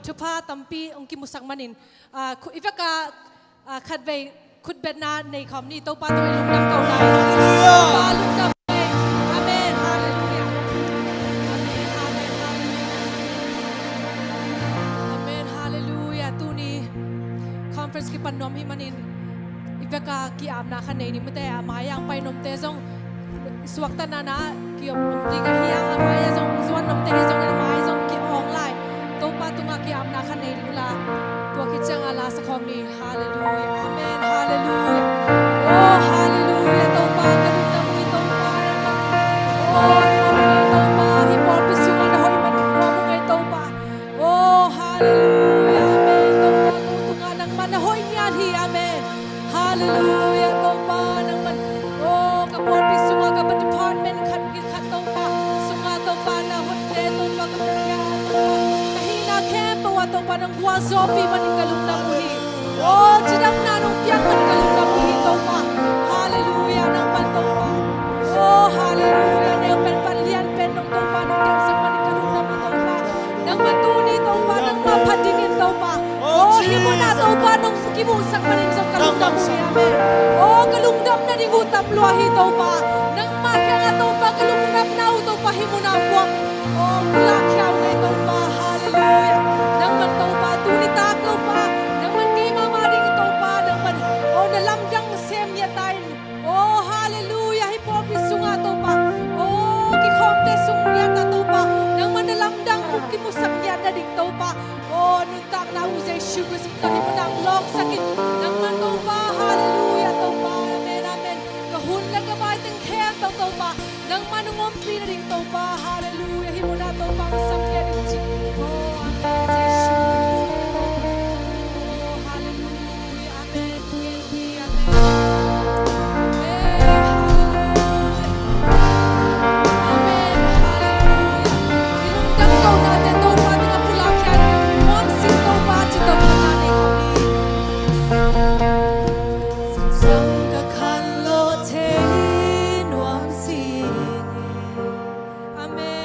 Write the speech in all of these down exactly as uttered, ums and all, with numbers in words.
Thupha tampi hong kimusak manin, ah, khu-, i vekah, ah, khatvei khutbetna nei khawm ni. Topa tungah i lungdam kohna hi. Hallelujah. Topa lungdam hi. Amen. Hallelujah. Amen. Amen. Hallelujah. Amen. Hallelujah. Tuni conference kipan nuam hi manin i vekah ki-apna kha nei ni mate, a mai-ah hong pai nuamte zong suaktatna na ki-om nuam ding ahi a, a mai-ah zong zuan nuamte hi zong a mai zong ki-awng lai. Topa tungah ki-apna kha nei ding la. Tua khit ciangah la sa khawm ni. Hallelujah. Amen. Hallelujah. Oh, hallelujah. Topa ka lungdam uh hi Topa. Oh, Topa hi pawlpi sungah na hoih man nuam uh ngei Topa. Oh, hallelujah. Amen. Topa ko tungah nangmah na hoih ngiat hi. Amen. Hallelujah. Topa nangmah, oh, ka pawlpi sungah ka department khat ki khat Topa sungah Topa na hoihte Topa ka pia Topa, ka hihna khempeuh ah Topa nang gualzawhpih manin ka lungdam uh hi. Oh, cidamna nong piak manin ka lungdam uh hi Topa. Hallelujah. Nangmah Topa. Oh, hallelujah. Neu pen pan lian pen nong Topa nong keusak manin ka lungdam uh Topa. Nangmah tuni Topa nangmah phat dingin Topa. Oh, hih munah Topa nong kimuhsak manin zong ka lungdam uh hi. Amen. Oh, ka lungdam nading uh tam lua hi Topa. Nangmah kiangah Topa ka lungdamna uh Topa hih munah puak, oh, pulak khia uh ngei Topa. Hallelujah. Nangmah Topa tuni tak Topa nangmah keimah mah ding Topa nangmah, oh, na lamdang sem ngiat ta in. Oh, hallelujah. Hih pawlpi sungah Topa, oh, kikhawmte sung ngiat ah Topa nangmah na lamdang uh kimusak ngiat nading Topa, oh, nuntakna uh Jesu Khrist tawh hih munah lawksak in. Nangmah Topa, hallelujah Topa. Amen. Amen. Ka hun le ka bai teng khempeuh Topa nangmah nong ompih nading Topa. Hallelujah. Hih munah Topa hong sam ngiat ding ci. Oh, amen. Jesu Khrist. Oh, hallelujah. Amen. Amen. Amen. Hallelujah. Amen. Hallelujah. I lungdam kohnate Topa tungah pulak khia in. Nuamsin Topa ci Topa na nei khawm hi. Singsang ka khanlawh thei nuamsin. Amen.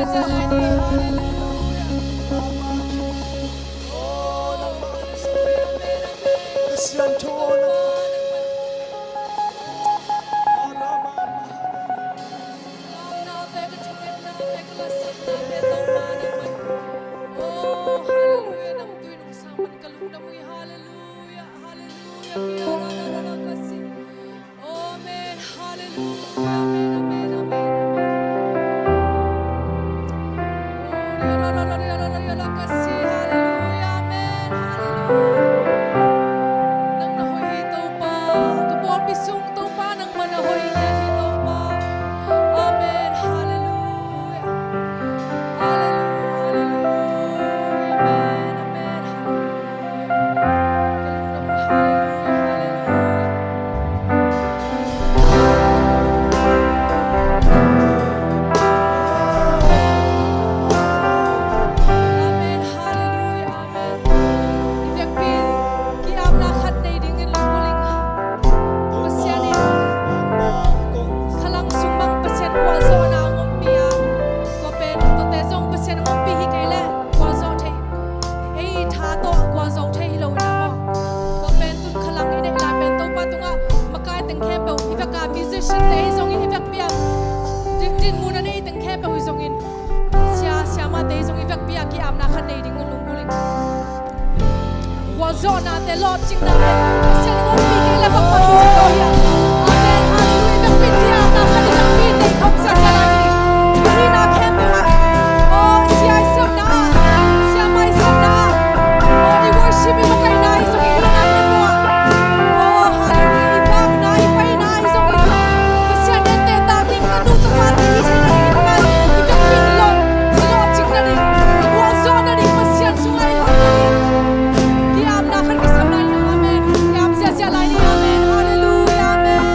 Hallelujah. Oh, hallelujah. Amen, amen. Oh, hallelujah. Nang tui nung sang man ka lungdam uh hi. Hallelujah. Hallelujah. Amen. Hallelujah. Amen, amen, amen, amen. Hallelujah. Amen. Hallelujah. Nang na hoih hi, Topa. Ka pawlpi sung, Topa, nangmah na hoih hi, Topa. Amen. Hallelujah. Hallelujah. Hallelujah. Amen. Amen. Hallelujah. Hallelujah. Hallelujah. Amen. Hallelujah. Amen. I vekpi in ki-apna khat nei dingin lunggulh ing. Pasian in khalang sung bang Pasian gualzawhna hong ompih a, tua pen tuate zong Pasian hong ompih hi kei leh gualzawh thei, ei tha tawh gualzawh thei hi lo in a maw. Tua pen tun khalang i neih lai pen Topa tungah makai teng khempeuh, i vek a musician te hi zongin, i vekpi a din, dinmun a nei teng khempeuh hi zongin, sia, siamahte hi zong i vekpi a ki-apna khat nei ding un lunggulh ing. Gualzawhnate, lawhcingnate Pasian in hong ompih kei leh bangmah hi lo hi a. Amen. Hallelujah. I vekpi in ki-apna khat i vekpi in nei khawm siasia lai hi. Ka hihna khempeuh ah, aw, sia i sepna, siamah i sepna, aw, i worship, i makaihna hi zong, i hihna khempeuh ah, aw, hallelujah, i vakna, i paina hi zong, i Pasian nente tak ding ka nu ka pa te hi thei nading, i vekpi in lawh, lawhcing nading, gualzawh nading, Pasian sungah i hong nading. Ki-apna khat kisam lai hi. Amen. Ki-ap siasia lai hi. Amen. Hallelujah. Amen.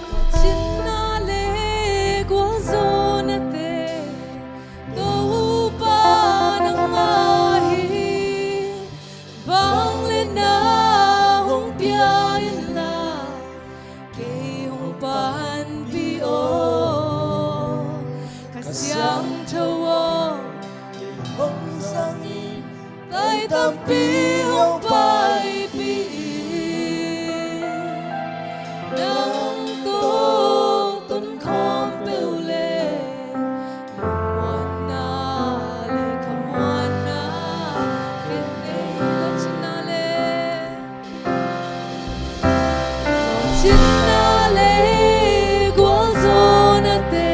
Lawhcinna le gualzawhnate Topa nangmah hi. Vangliatna hong pia inla, kei hong panpih aw. Ka Siangtho aw, kei hong zang in. Tai tampi hong paipih in, nang tawh tonkhawm peuh le, muanna le khamuanna, ken nei lawhcinna le, lawhcinna le gualzawhnate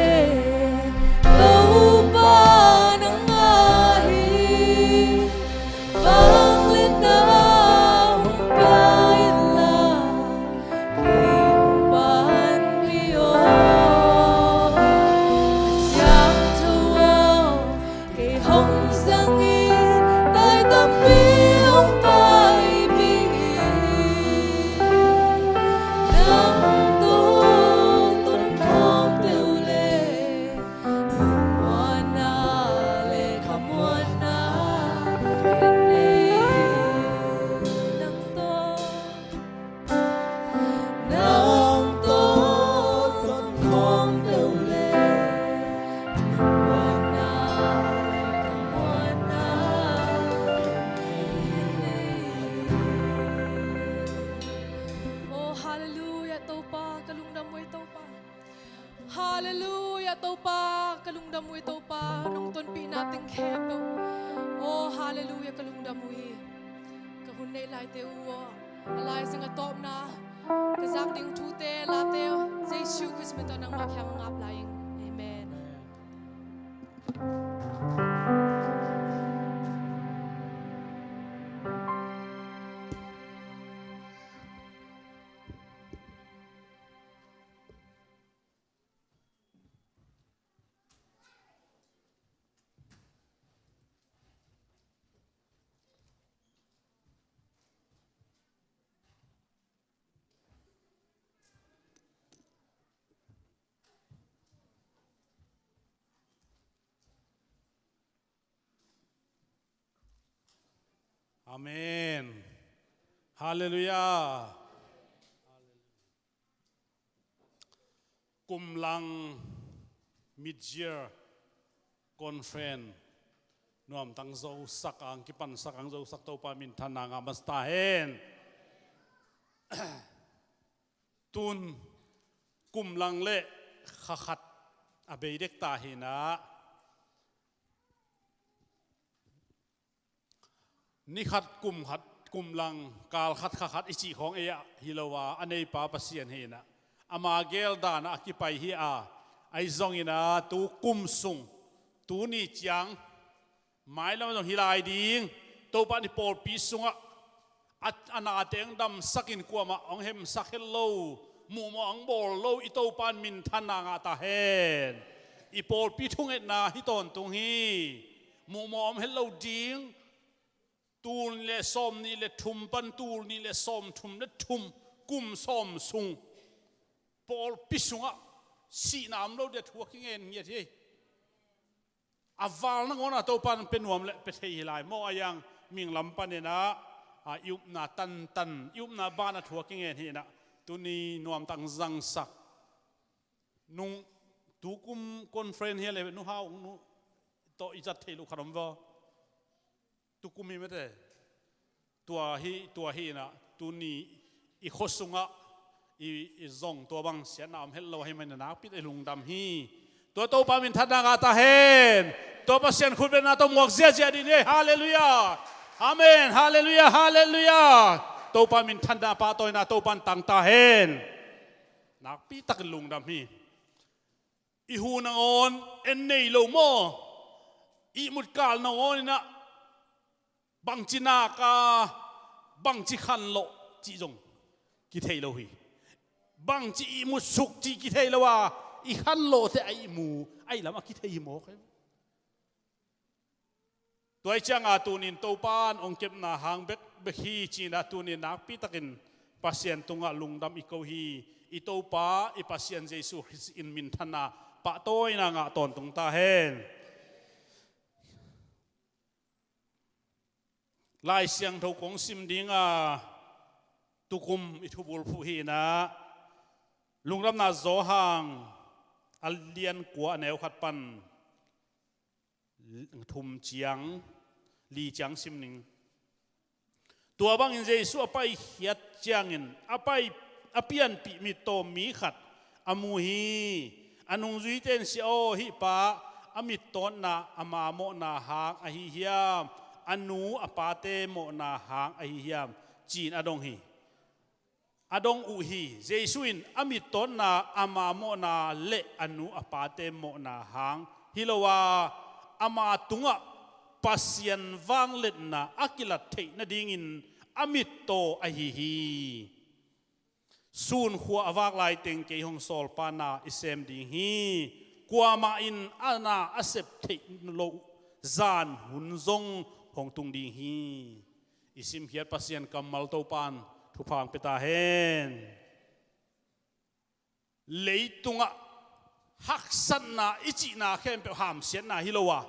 Topa nangmah hi. Vangliatna Halleluiah, Topa, ka lungdam uh hi, Topa, nong tonpihna teng khempeuh. Oh, halleluiah, ka lungdam uh hi. Ka hun neih laite uh aw, a laizang a tawpna, ka zak ding thute, late, Jesu Khrist min tawh nangmah kiang ngap lai ing. Amen. Amen. Halleluiah. Kumlang mid-year conference nuamtang zosak ang, kipansak ang zosak, Topa minthanna ngah masa ta hen. Tun kumlang le kha khat a bei dek ta hi na, ni khat kum khat, kumlang kal khat kha khat i cih khawng ei ah hi lo a, a neipa Pasian hi na, ama gel dan ah a kipai hi a, ahi zongin a tu kum sung, tuni ciang mailam zong hi lai ding, Topa in i pawlpi sungah a, a nate hong damsakin kuamah hong hemsak het lo, muhmawh hong bawl lo i Topa in minthanna ngah ta hen. I pawlpi thungetna hi tawntung hi. Muhmawh om het lo ding. Tul nih le sawm nih le thum pan tul nih le sawm thum le thum, kum sawm sung pawlpi sungah sihna om lo ding a thu a kingen ngiat hi. A val nangawn a Topa in pia nuam le pia thei hi lai maw, a yang minglam panin a, a, i upna tantan, i upna ban a thu a kingen hi na, tuni nuamtang zangsak. Nung tukum conference hi a le nu Hau nu tawh i zat thei lo khat om vaw. Tukum hi mete. Tua hi, tua hi na, tuni i khua sungah i, i zong tua bang siatna om het lo ahi manin a nakpi tak i lungdam hi. Tua Topa minthanna ngah ta hen. Tua Pasian khutbetna tawh muak ziahziah dih ni. Halleluiah. Amen. Halleluiah. Halleluiah. Topa minthanna pahtawina Topa in tang ta hen. Nakpi tak i lungdam hi. I hu nangawn en nei lo maw? Ihmut kal nangawn in a, bangci nak a, bangci khanlawh cih zong kithei lo hi. Bangci ihmut suk cih kithei lo a, i khanlawhte a ihmu, a ihlam a kithei hi mawk hi. Tua ahih ciangin tunin Topa in hong kepna hang bekbek hi ci-in a, tunin nakpi takin Pasian tungah lungdam i ko hi. I Topa, i Pasian Jesu Khrist in minthanna pahtawina ngah tawntung ta hen. Lai Siangtho kong sim ding a, tukum i thubulphuh hi na, Lungdamna Johan a lian kua a neu khat pan thum ciang, li ciang sim ning. Tua bangin Jesu a paikhiat ciangin a pai, a pianpih mittaw mi khat a mu hi. A nungzuite in, "Sia aw, hih pa a mittawtna ama mawhna hang ahi hiam, a nu a pate mawhna hang ahi hiam?" ci-in a dong hi. A dong uh hi. Jesu in a mittawtna ama mawhna le a nu a pate mawhna hang hi lo a, ama tungah Pasian vangliatna a kilat theih nadingin a mittaw ahi hi. Sunkhua a vak laiteng kei hong sawlpa na i sem ding hi. Kuamah in a na a sep theih loh zan hun zong hong tung ding hi. I simkhiat Pasian kammal Topa in thupha hong pia ta hen. Leitungah haksatna i cihna khempeuh hamsiatna hi lo a,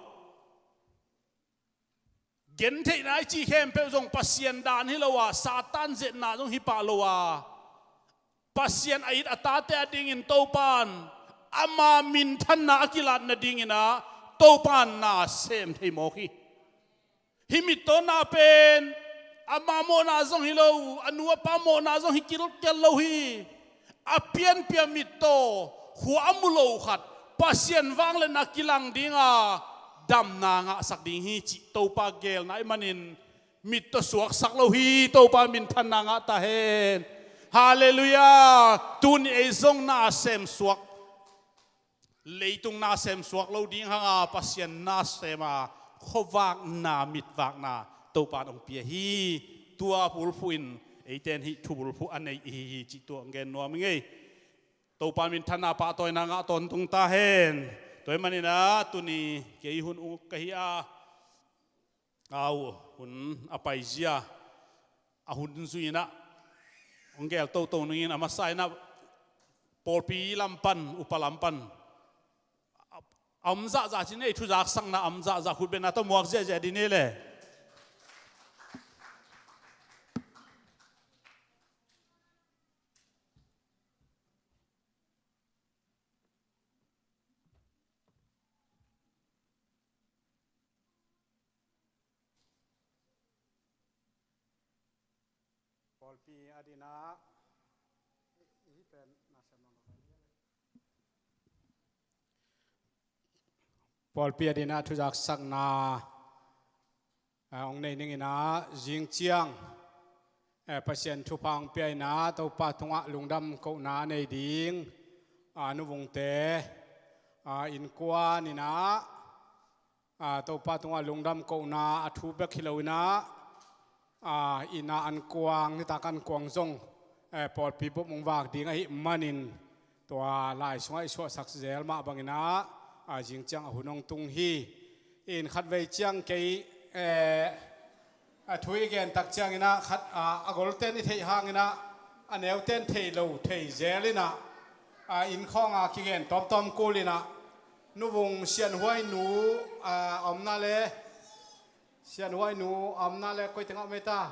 gentheihna i cih khempeuh zong Pasian dan hi lo a, Satan zetna zong hi pah lo a, Pasian a it a tate a dingin Topa in ama minthanna a kilat nadingin a, Topa in na sem thei mawk hi. Hih mittawtna pen ama mawhna zong hi lo, a nu a pa mawhna zong hi kilkel lo hi. A pianpih a mittaw, khua a mu lo khat Pasian vangliatna kilang dinga damna ngahsak ding hi cih Topa gelna ahih manin mit tawh suaksak lo hi. Topa minthanna ngah ta hen. Halleluiah. Tuni ei zong na sem suak, leitung na sem suak lo ding hanga Pasian na sem a, khuavakna, mitvakna Topa in hong pia hi. Tua bulphuh in eite in hih thubulphuh a nei i hi hi cih tua hong gen nuam ing ei. Topa minthanna pahtawina ngah tawntung ta hen. Tua ahih manin ah tuni kei hun uk ka hi a, au, hun a paizia, a hun zui in ah hong gel toto ning in, a masa in ah pawlpi lam pan, upa lam pan a om zahzah ci ni ei, thuzaksakna a om zahzah, khut bengna tawh muak ziahziah ding ni le. Pawlpi a dingin ah, hih pen na sem lo. Pawlpi a dingin ah thuzaksakna, eh, hong nei ning in ah, zing ciang, eh, Pasian thupha hong pia in ah, Topa tungah lungdam kohna nei ding, ah, nuvungte, ah, innkuan in ah, ah, Topa tungah lungdam kohna a thu bek hi lo in ah, ah, inn ah an kuang, nitak an kuang zong, eh, pawlpi bawm hong vak ding ahih manin, tua lai sungah i suahsak zel mah bangin ah, ah, zing ciang a hun hong tung hi. In khatvei ciang kei, eh, a thu i gen tak ciangin ah, khat, ah, a golten i theih hangin ah, a neuten thei lo thei zel in ah, ah, inn khawng a kigen tawmtawm kul in ah, nuvung Sianhuai nu, ah, a omna le, Sianhuai nu a omna le koi teng ah om ei ta.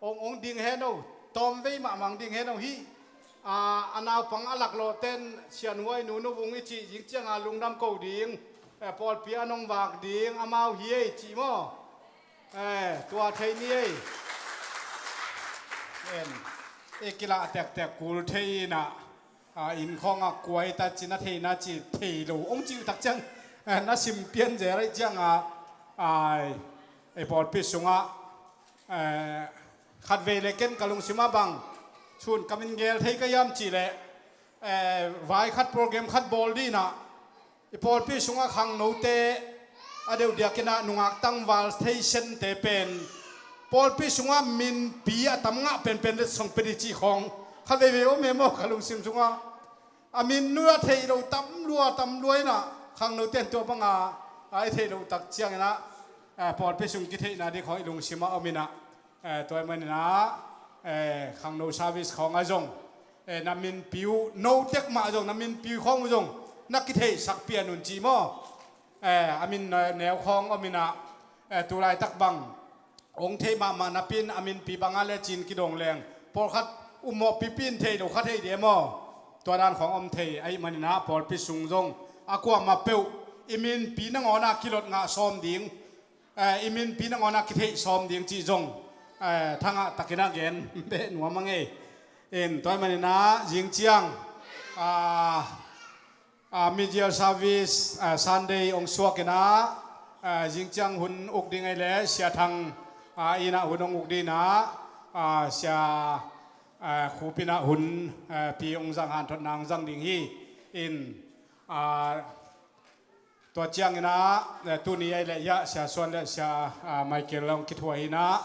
Ong, ong ding hen o. Tawmvei mahmah ding hen o hi. A, a naupang a laklawhten Sianhuai nu nuvung i cih zing cianga lungdam ko ding, eh, pawlpi a nong vak ding amau hi ei cih maw? Eh, tua thei ni ei. En, i kilah tektek kul thei in ah, ah, inn khawng a kuai ta ci na thei na ci thei lo hong cih uh tak ciang, eh, na sim pian zel ahih ciangah, ai, ei pawlpi sungah, eh, khatvei le ken ka lungsim ah bang sun ka min gel thei ka hiam cih leh, eh, vai khat program khat bawl ding in ah, i pawlpi sungah khangnote a deuhdiak in ah nungak tangval thei sente pen pawlpi sungah minpi a tam ngah penpen letsong pe ding cih khawng khat veivei om e maw, ka lungsim sungah. A min nu a theih loh tam lua tam lua in ah, khangnote in tua banga a i theih loh tak ciangin ah, eh, pawlpi sung kitheihna ding khawng i lungsim ah om in ah, eh, tua ahih manin ah, eh, khangno service khawng ah zong, eh, na minpi uh, no tek mah zong, na minpi khawng uh zong na kitheihsak pian un cih maw? Eh, a min neu khawng om in ah, eh, tulaitak bang hong theih mahmah napi in a minpi bangah le cin kidong leng pawlkhat ummawh pipi in thei lo kha thei ding e maw? Tua dan khawng om thei ahih manin ah pawlpi sung zong a kuamah peuh i minpi nangawn ah kilot ngah sawm ding, eh, i minpi nangawn ah kitheih sawm ding cih zong, eh, thangah takin ah gen beh nuam a ngei. In tua ahih manin ah zing ciang, ah, ah, mid-year service, ah, Sunday hong suak in ah, ah, zing ciang hun uk ding ahih leh Sia Thang, ah, in ah hun hong uk ding in ah, ah, Sia, ah, Khup in ah hun, ah, pi hong zang, hanthotna hong zang ding hi. In, ah, tua ciangin ah, eh, tuni ahih leh, ya, Sia Suan le Sia, ah, Michael hong kithuah hi in ah.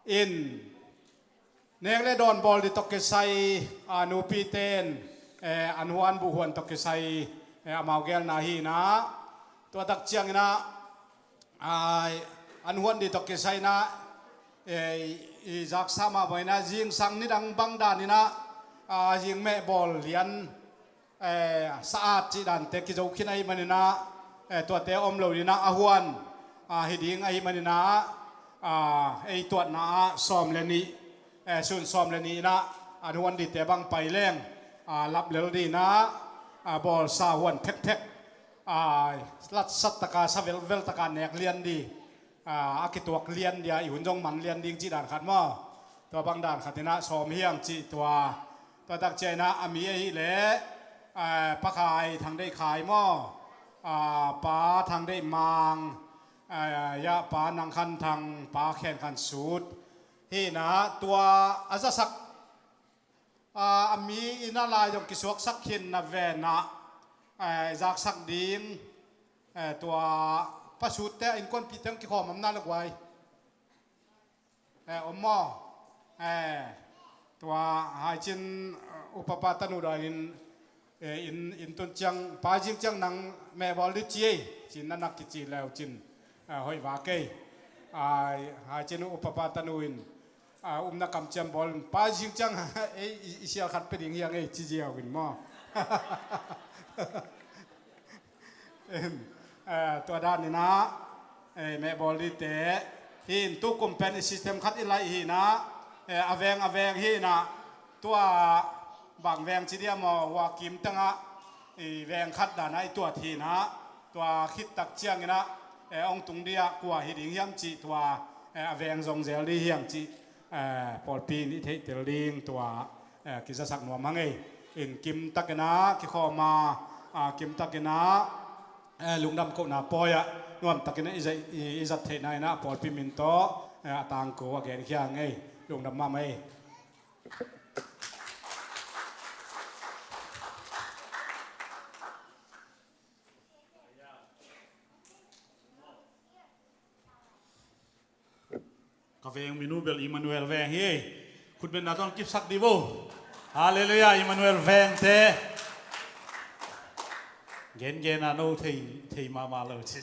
In, nek le dawn bawl ding tawh kisai, ah, nupite in, eh, an huan buh huan tawh kisai, eh, amau gelna hi in ah. Tua tak ciangin ah, ai, an huan ding tawh kisai in ah, eh, i zaksa mah bang in ah, zingsang nidang bang dan in ah, ah, zing meh bawl lian, eh, sa-at cih dante kizo khin ahih manin ah, eh, tuate om lo ding in ah, a huan, ah, hi ding ahih manin ah, ah, ei tuatna ah sawm le nih, eh, sun sawm le nih in ah, an huan dingte bang pai leng, ah, lap lel ding in ah, ah, bawlsa huan thekthek, ah, latsat taka, sa velvel taka nek lian ding, ah, a kituak lian ding a, i hun zong man lian ding cih dan khat maw? Tua bang dan khat in ah sawm hi hang cih tua. Tua tak ciang in ah a mi ahih leh, Ah, Pa Khai Thang Deih Khai maw? Ah, Pa Thang Deih Mang, ah, ya, Pa Nang Khan Thang, Pa Khen Khan Sut. Hi na tua a zasak, ah, a mi inn a lai zong kisuaksak khin na ven ah, ah, zaksak ding, ah, tua Pa Sut te innkuanpih teng kikhawm om na le guai. Eh, om maw? Eh, tua haicin, eh, upapa tanu danin, eh, in, in tun ciang, pa zing ciang nang mehbawl dih ci ei, cin na nak kici leu cin, eh, hoih vak ei. Ai, haicin upapa tanu in, ah, umna kamciam bawl in, pa zing ciang, ei, i, i sial khat pe ding hiang ei, ci ziau in maw? Eh, tua dan inah, eh, mehbawl dite hi in, tukum pen i system khat i laih hi inah, eh, a veng a veng hi inah, tua bang veng ci dia maw, hua kim tengah i veng khat danah i tuat hi inah, tua khittak cianginah, eh, hong tung dia kua hi ding hiam cih tua, eh, a veng zong zel dih hiam cih, eh, pawlpi in i theihtel ding tua, eh, kizasak nuam hang ei. In kimtakinah kikhawma, ah, kimtakinah, eh, lungdam kohna pawi-ah nuamtakinah i zat, i, i zat theihna inah pawlpi min tawh, eh, a tangko a genkhia hang ei. Lungdam mahmah ei. Ka veng min uh bel Emmanuel veng hi. Khutbetna tawh kipsak dih bo. Halleluiah, Emmanuel vengte. Gengen a no thei, thei mahmah lo ci.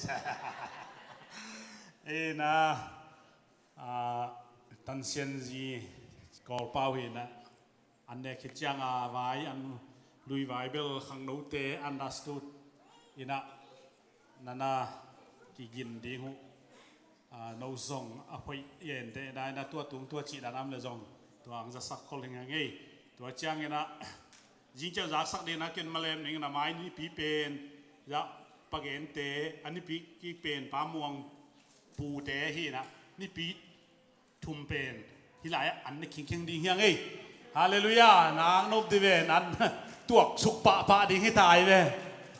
Ina, ah, Tansianzi Kawlpau hi na. An nek khit cianga vai, an lui vai bel khangnote understood inah nana kigin ding uh. Ah, no zong a hoih gente inah, inah tua tung tua cih dan am le zong tua ang zasak khol hing hang ei. Tua cianginah zing ciang zaksak ding inah ken malem ning inah mai nipi pen, ya, pa gente a nipi kik pen Pa Muang pute hi inah nipi thum pen hih lai-ah an ne khingkhing ding hiang ei. Halleluiah, nang nop dih ven, an tuak suk pahpah ding hi ta ei ve.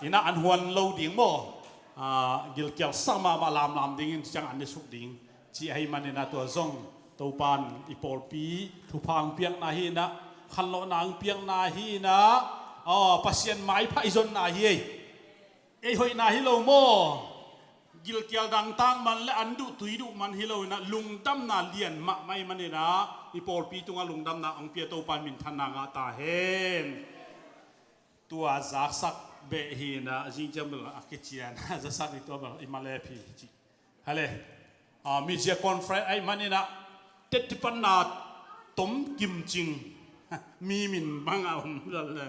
Inah an huan lo ding maw? Ah, gilkial sa mahmah lamlam dingin ciang an ne suk ding ci ahih maninah tua zong Topan i pawlpi thupha ang piakna hi inah, khanlawhna ang piakna hi inah, ah, Pasian maipha i zonna hi ei. Ei hoihna hi lo maw? Gilkial dangtak man le an duh tui duh man hi lo inah lungdamna lian mahmah i maninah i pawlpi tungah lungdamna hong pia Topan minthanna ngah ta hen. Tua zaksak beh hi inah zing ciang bel a kician a zaksak i tua bel i malep hi ci. Hale. Ah, mizia conference ahih maninah tetipanna tom kimcing. Mi min bangah om lal le.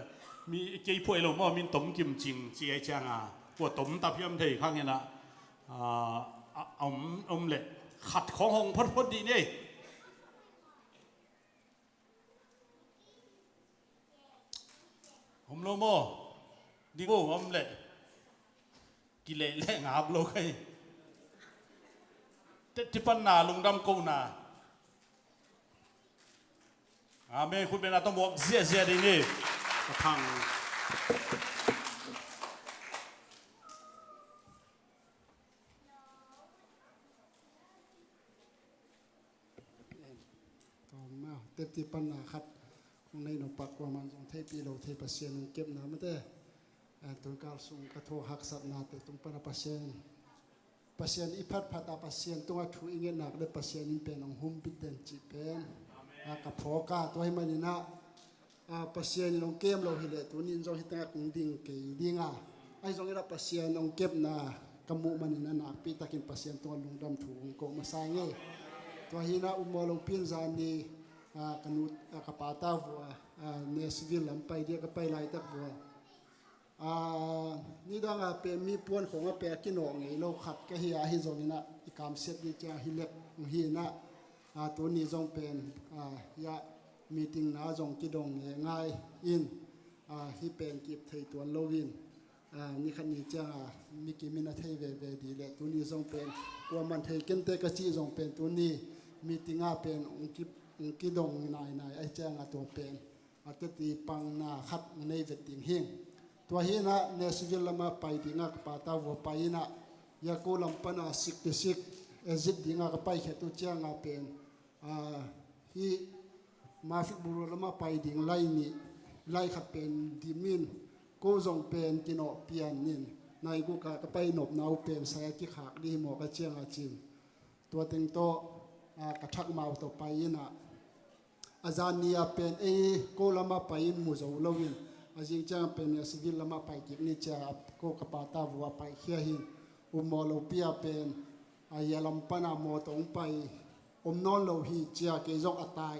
Mi kei phuai lo maw, min tom kimcing ci ahih cianga kua tom tap hiam thei khang inah, ah, a, om, om le khat khawng hong photphot dih ni. Om lo maw? Ding o, om le. Kileh le ngap lo kai. Tetipanna lungdam kohna. Amen. Khutbetna tawh muak ziahziah ding ni. A thang. Tetipanna khat kong nei nop a kuaman zong theihpih lo thei Pasian hong kepna mate. Tunkal sung ka thuak haksatnate tung pana Pasian, Pasian i phatphat a Pasian tungah thu i ngetnak le Pasian in pen hong humpih den cih pen a ka phawk a, tua hi maninah, a, Pasian in hong kem lo hileh tuni in zong hi tengah kong ding kei dinga, ahi zongin a Pasian hong kepna ka muh manin a nakpi takin Pasian tungah lungdam thu hong ko masa ngei. Tua hinah umaw longpin zani, a, ka nu, a, ka pata vua, a, Nashville lam pai dia ka pai laitak vua, a, nidanga pen mi puan khawngah pen a kinawh ngei lo khat ka hi a, ahi zonginah i kamsiat dih ciang hi lek hong hinah, a, tuni zong pen, a, hiah meeting na zong kidong nge ngai in, a, hih pen kip thei tuan loin, a, nikhat ni cianga mikim in a thei veve dih leh tuni zong pen kuaman thei kente ka cih zong pen tuni meeting ah pen hong ki, hong kidong nainai ahi cianga tua pen a teti pangna khat hong nei vet ding hing. Tua hinah Nashville lamah pai dingah ka pata vua pai inah, ya ko lam pana sixty-six exit dingah ka paikhiat uh ciangah pen, ah, hih Murfreesboro lamah pai ding lai nih, lai khat pen dim in, ko zong pen kinawh pian in, nai gukah ka pai nopna uh pen sai a kikhak dih hi maw ka ciangah cin. Tua teng tawh, ah, ka thakmau tawh pai inah, a zan ni-a pen ei ko lamah pai in mu zo loin, a zing ciangah pen Nashville lamah pai kik ni ciah ko ka pata vua paikhia hi. Ummawh lopi-a pen, a ya lam pana mawtaw hong pai om nawn lo hi ciah kei zong a tai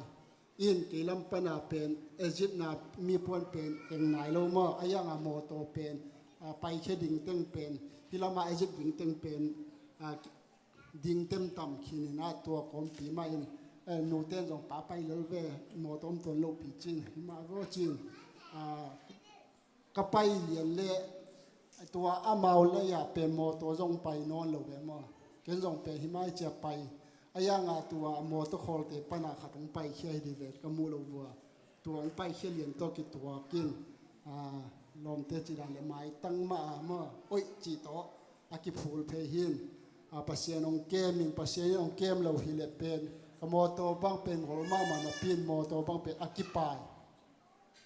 in, kei lam pana pen exit na mi puan pen eng nai lo maw, a yangah mawtaw pen, ah, paikhia ding teng pen, hih lamah exit ding teng pen, ah, ding temtam khin inah tua kawmpi mah in, eh, nute in zong pa pai lel ve, mawtaw om tuan lopi cin, himah vaw cin, ah, ka pai lian leh tua amau lai-ah pen mawtaw zong pai nawn lo ve maw. Ken zong pen himah i ciah pai, a yangah tua mawtaw khawlte pana khat hong paikhia hi dih ve ka muh lo vua. Tua hong paikhia lian tawh kituakin, ah, lawmte cidan le maitang mah a maw, oih cih tawh a kiphul phei hin, ah, Pasian hong kem in, Pasian in hong kem lo hileh pen ka mawtaw bang pen ngol mahmah napi in mawtaw bang pen a kipai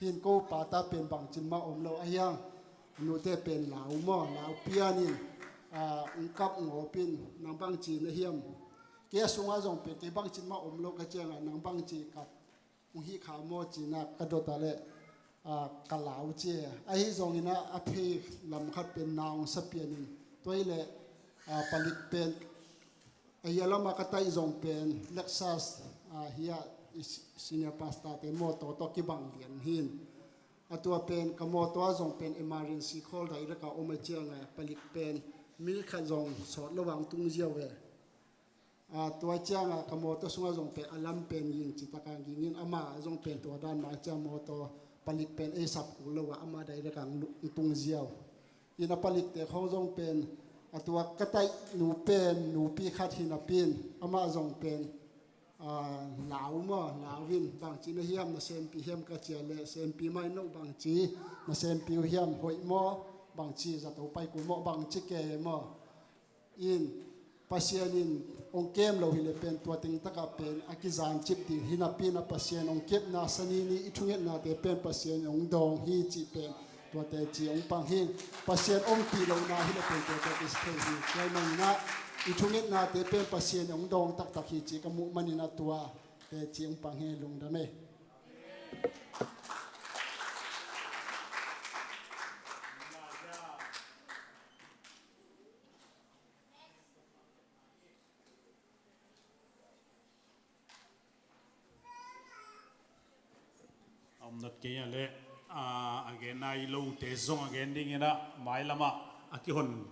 hin, ko pata pen bangcin mah om lo a hiang, nute pen lau maw, lau pian in, ah, hong kap ngawp in, nang bangci na hiam, kei a sungah zong pen kei bangcin mah om lo ka ciangah nang bangci kap hong hih kha maw cinah ka dot a leh, ah, ka lau ci e. Ahi zonginah a phei lam khat pen na hong sa pian in, tua hileh, ah, palik pen, a ya lamah ka taih zong pen Lexus, ah, hiah i si-, senior pastor te mawtaw tawh kibang lian hin. A tua pen ka mawtaw ah zong pen emergency call direct a om a ciangah palik pen minute khat zong sawt lo a hong tung ziau e. Ah, tua ciangah ka mawtaw sungah zong pen a lam pen ging citakah ging in, amah zong pen tua dan mah ciang mawtaw palik pen ei sap kul lo ah amah direct ah hong tung ziau. In a palikte khawng zong pen a tua ka taih nu pen nupi khat hi napi in amah zong pen, ah, lau maw, lau in bangci na hiam, na sempi hiam ka ciah leh sempi mah in, no bangci na sempi uh hiam, hoih maw, bangci zato pai kul maw, bangci kei maw. In Pasian in hong kem lo hileh pen tua teng takah pen a kizancip ding hi napi in ah Pasian hong kepna sani ni i thungetnate pen Pasian in hong dawng hi cih pen tuate ci hong pang hi. Pasian ompih lohna hileh pen tuate ci thei hi. Tua hi maninah i thungetnate pen Pasian in hong dawng taktak hi cih ka muh maninah tuate ci hong pang hi. Lungdam ei. A om nat kei a leh, a, a gen nai lote zong a gen dinginah mailamah a kihon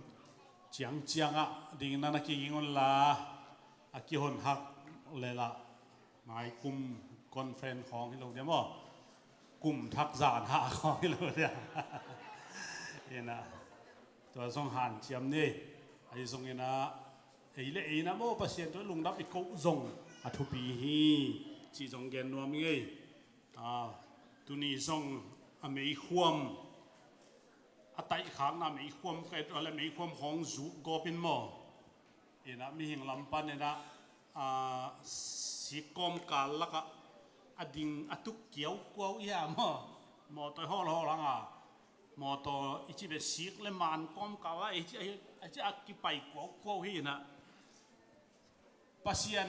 ciangciangah dinginah na kiging unla, a kihon hak leh lah mai kum conference khawng hi lo dia maw? Kum thak zan hah khawng hi lo dia. Inah tua zong hanciam ni. Ahi zonginah ei le ei inah maw Pasian tawh lungdam i koh zong a thupi hi cih zong gen nuam i ngei. Ah, tuni zong a meikhuam, a taihkhakna meikhuam ka et uh a leh meikhuam khawng zuk gawp in maw? Inah mihing lam paninah, ah, sik kawmkal lakah a ding a tuk kiaukuau i hia maw? Mawtaw hawlhawl hanga mawtaw i cih beh sik le man kawmkal ah i cih a kipai kuaukuau hi inah Pasian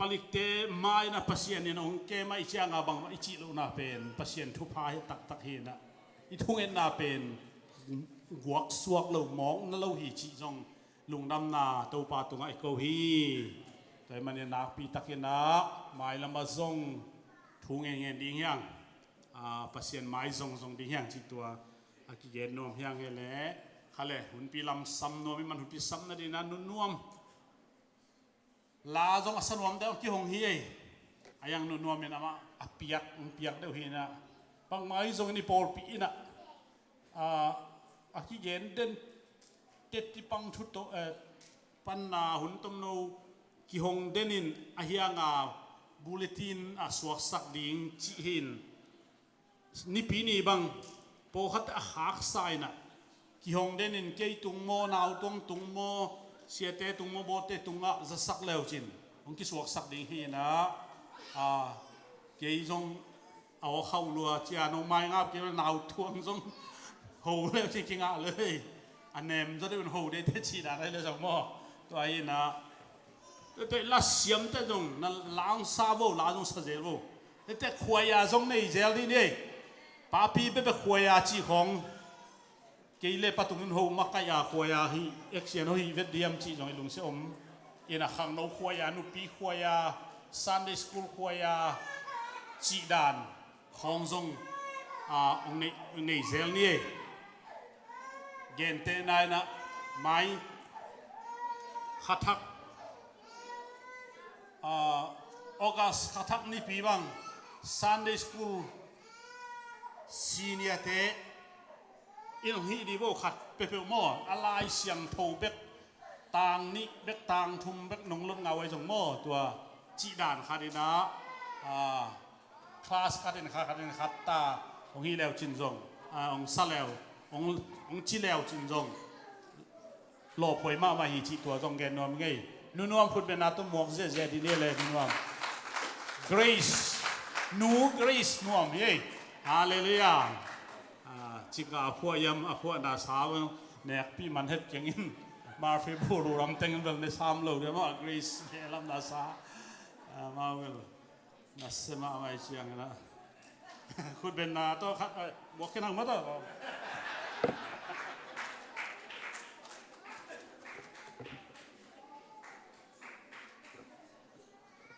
palikte mai-ah Pasian in hong kem a i cianga bangmah i cih lohna pen Pasian thupha hi taktak hi inah i thungetna pen guaksuak lo, mawkna lo hi cih zong lungdamna Topa tungah i ko hi. Tua hi manin nakpi takinah mailamah zong thu ngengen ding hiang, a, Pasian mai zongzong ding hiang cih tua a kigen nuam hiang hi leh kha leh hunpi lam sam nuam i man hunpi sam nadinah nunnuam la zong a sa nuam deuh a kihong hi ei. A yang nunuam in amah a piak, a piak deuh hi inah bangmah i zong in i pawlpi inah, a, a kigen den teti pang thu tawh, eh, panna hun tomno kihong den in a hianga bulletin a suaksak ding cih hi in. Nipi ni bang pawlkhat a khaksa inah kihong denin kei tung maw, nautuang tung maw, siate tung maw, bawtte tungah zasak leucin hong kisuaksak ding hi inah, a, kei zong a aw khauh lua cia nong maingap kei nautuang zong ho leucin kingah lei. A nem zaw deuhin ho deite cih dan ahi le zong maw. Tua hi inah tete la siamte zong na la hong sa vo, la zong sa zel vo. Tete khuaia zong nei zel dih ni. Papi bebe khuaia cih khong kei le pa tungin ho makaih a khuaia hi, action ho hi vet diam cih zong i lungsia om. Inah khangno khuaia, nupi khuaia, Sunday school khuaia cih dan khong zong, a, hong nei, hong nei zel ni. Gente na inah mai khathak, a, August khathak nipi bang Sunday school seniorte in hong hih dih vo khat peuhpeuh maw, a Lai Siangtho bek tang nih bek tang thum bek nong lot ngau ahi zong maw, tua cih dan khat inah, a, class khat in khat, khat in khat ta hong hih leucin zong, a, hong sa leu, hong, hong ci leucin zong lawphuai mahmah hi cih tua zong gen nuam ngei. Nu Nuam khutbetna tawh muak ziahziah dih ni le, Nu Nuam. Grace, Nu Grace Nuam hi ei. Halleluiah. A, cika a phuah hiam, a phuahna sa nekpih man het keng in. Murphy buru ram teng in bel ne sam lo dia mah Grace he lamna sa. A, ma bel nasia mahmah hi ciang inah khutbetna tawh khat, a, muak khin hang mah tawh.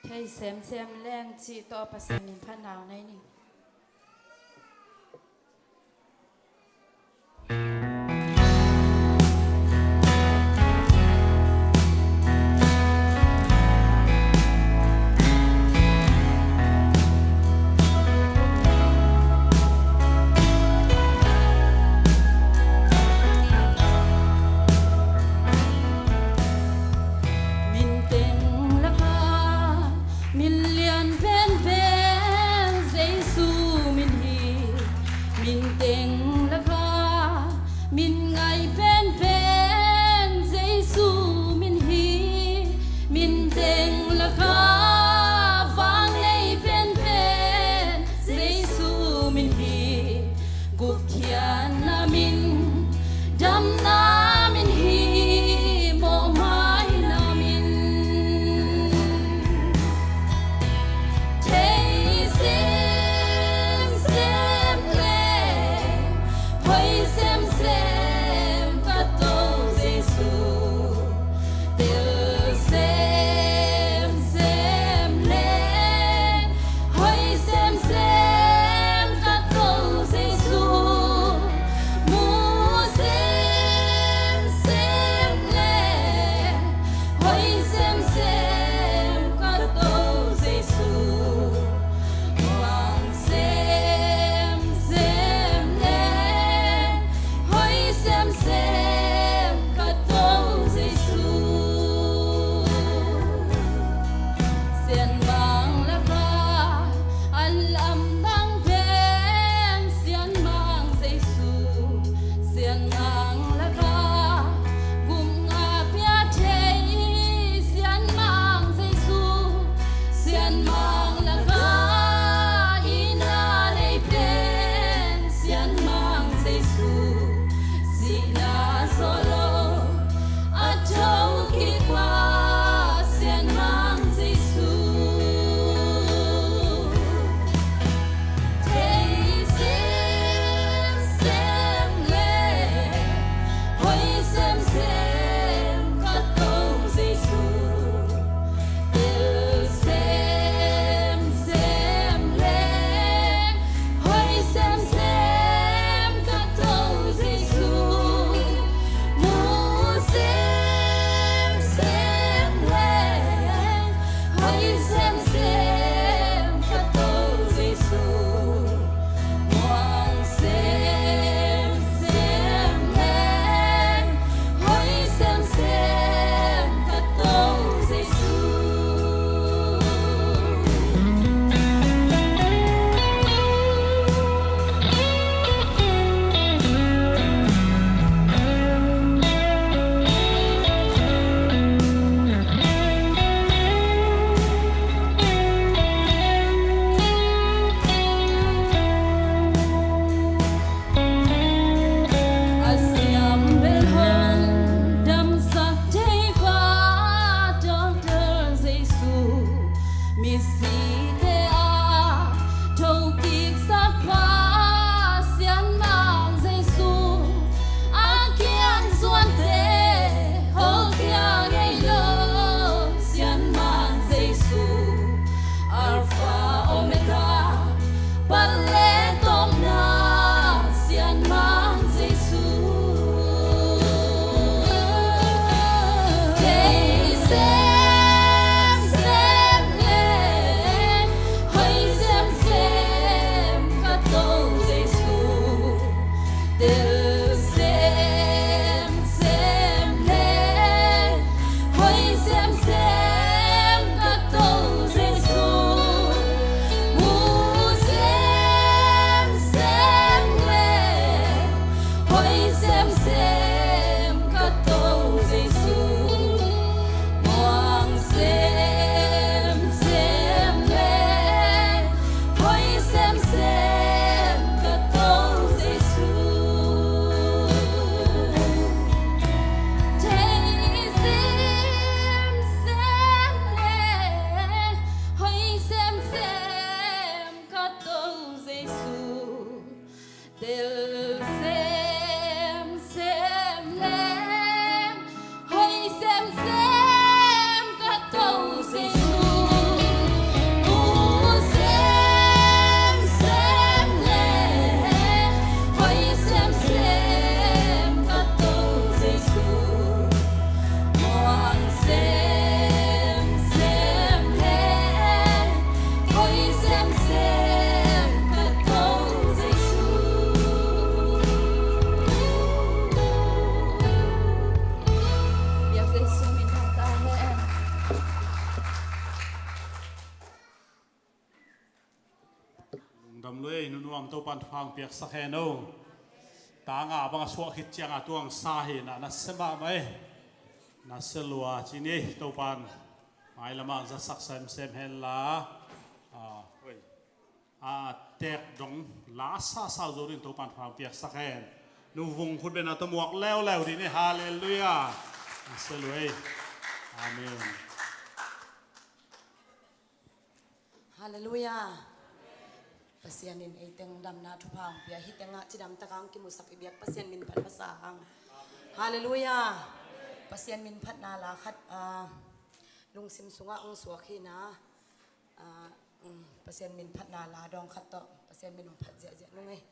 Thei semsem leng cih tawh Pasian min phatna nei ni. Min teng lakah min lian penpen Jesu min hi. Min teng lakah min ngai penpen Jesu min hi. Min teng lakah vang nei penpen Jesu min hi. Gupkhiatna min, damna min hi, mawhmaina min. Thei semsem le hoi semsem ka To Jesu. Tel semsem le hoi semsem ka To Jesu. Semsem leng hoih semsem ka Topa Jesu. Mu semsem leng hoih semsem ka Topa Jesu. Muang semsem leng hoih semsem ka Topa Jesu. Biak Jesu min thang ta hen. Lungdam lua ei, nunuam, Topan thupha hong piaksak hen o. Tanga bang a suah khit cianga tuang sa hi na, na se mahmah ei. Na se lua ci ni ei, Topan mailamah zasak semsem henla. A, tek dong la sasau zo ding Topan thupha hong piaksak hen. Nu Vung khut beng a tawh muak leuleu ding ni. Halleluiah. Na se lua ei. Amen. Halleluiah. Pasian in ei teng damna thupha hong pia, hih tengah cidam taka hong kimusak i biak Pasian min phat masa hang. Halleluiah. Pasian min phatna la khat, ah, lungsim sungah hong suak hi na, ah, um, Pasian min phatna la dawng khat tawh Pasian min hong phat ziahziah nung ei.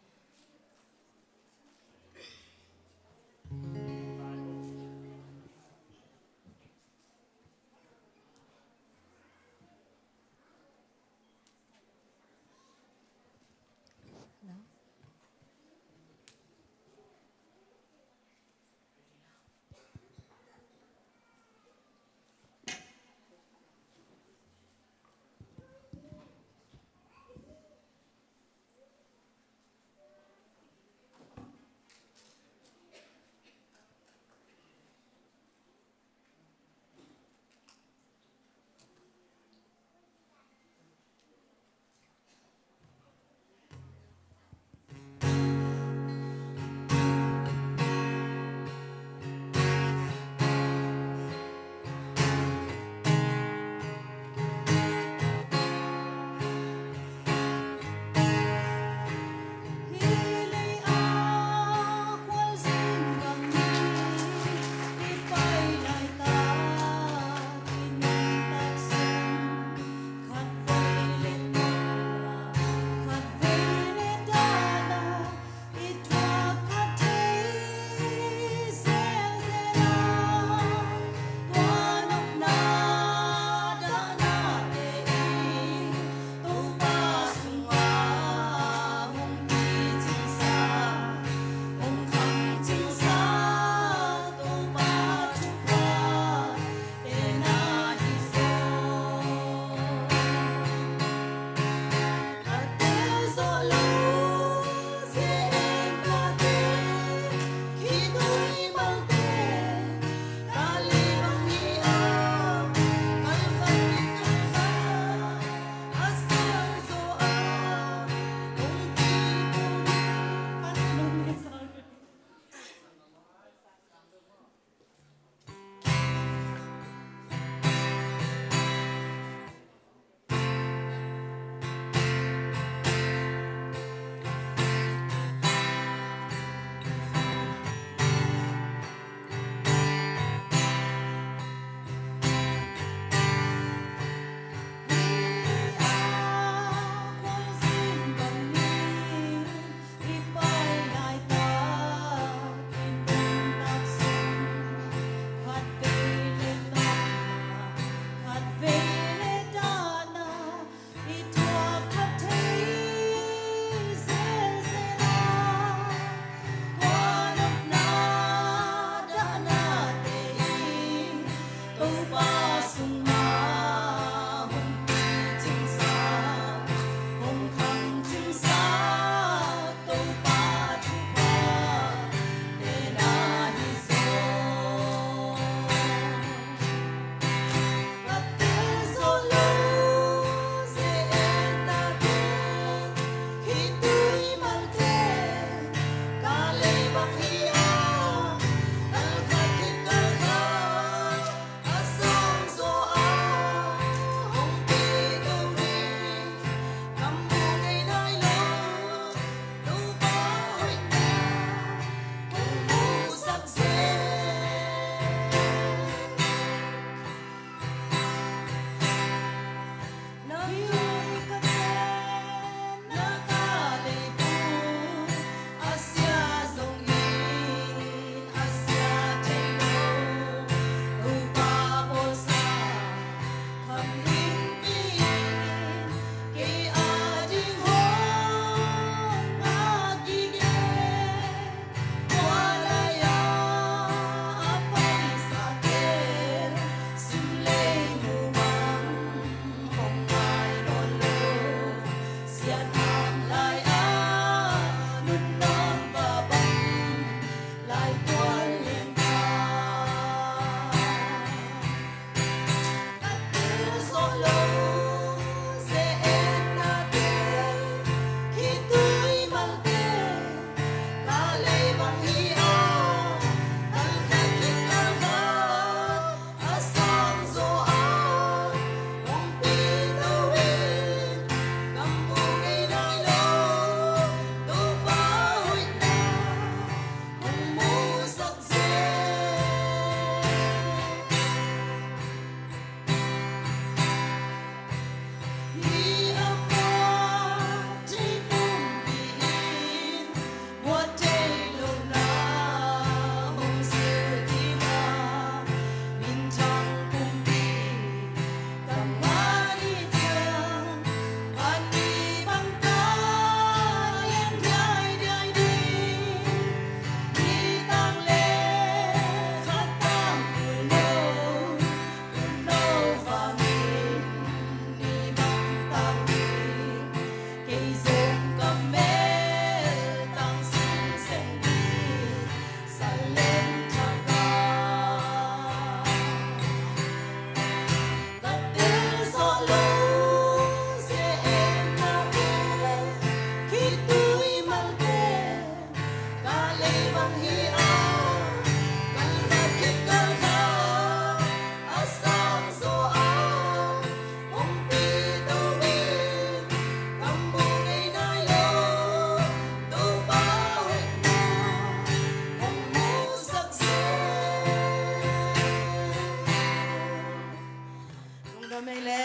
Lungdam ei le.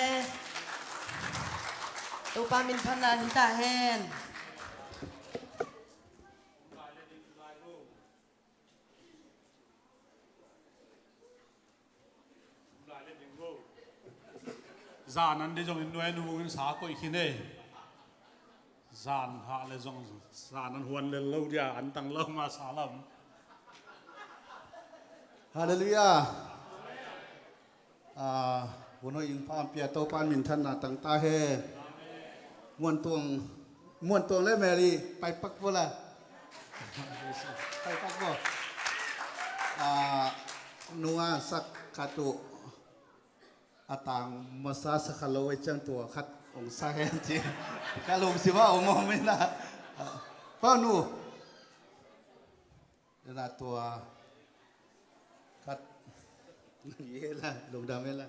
Topa minthanna hi ta hen. Zan an dei zongin nuai nu in sa koih khin ei. Zan hah le zong zan an huan le lo dia an tang lo ma sa lam. Halleluiah. Ah, hun hoih in pha pia Topa minthanna tang ta hen. Muantuang, Muantuang le Mary, pai pak vo la. Pai pak vo. Ah, nunga sak khat uh. A tang masa sa kha lo ei ciang tua khat ong sa hen ci. Ka lungsim ah ong om ina. Ah, pa nu. Ina tua khat. Ye la, lungdam ei la.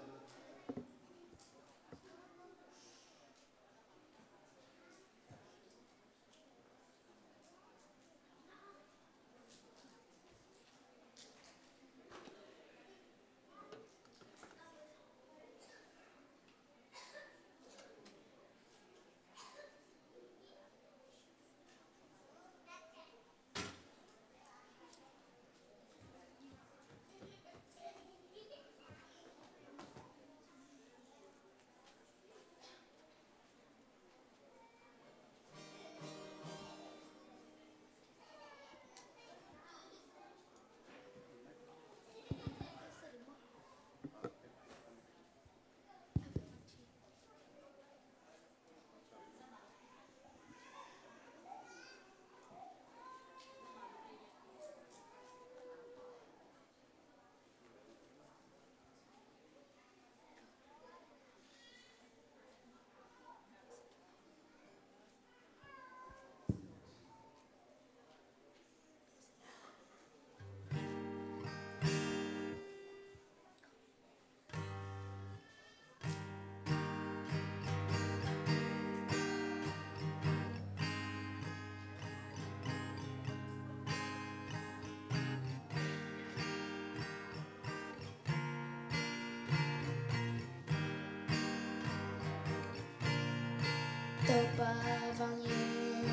Topa vangin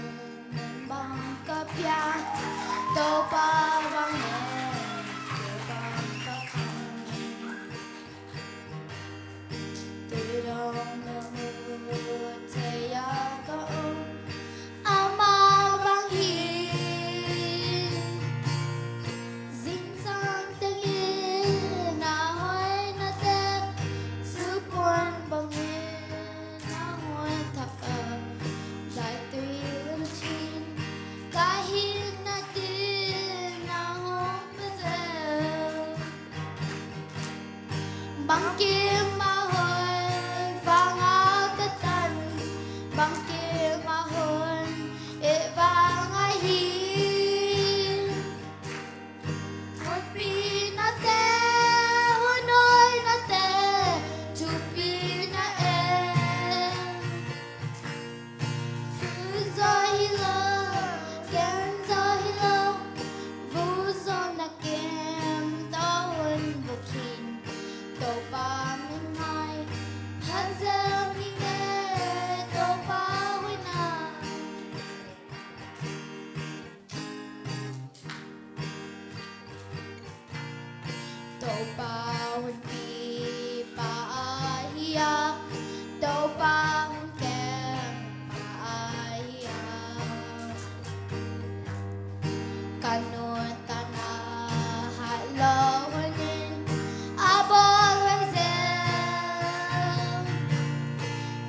bang ka pia, Topa vangin bang ka pia. Tua dong na mu thei a ka om, amah bang hi. Zingsang tengin a hoinate, supuan bangin a hoih thak a, zaitui hun cin ka hihna ding na hong pia zel. Bangkim a hoih vang a ka tan, bangkim a hun it vang a hi. Hun pinate, hun hoihnate, thupina e. Thu zaw hi lo, gen zaw hi lo, vu zaw na kem, tua hun vuk hin, Topa min ngai, phat zel ning e, Topa hoihna. Topa hun pipa ahi a, Topa hun kempa ahi a. Ka nuntakna hat lo hun in a bawl huai zel.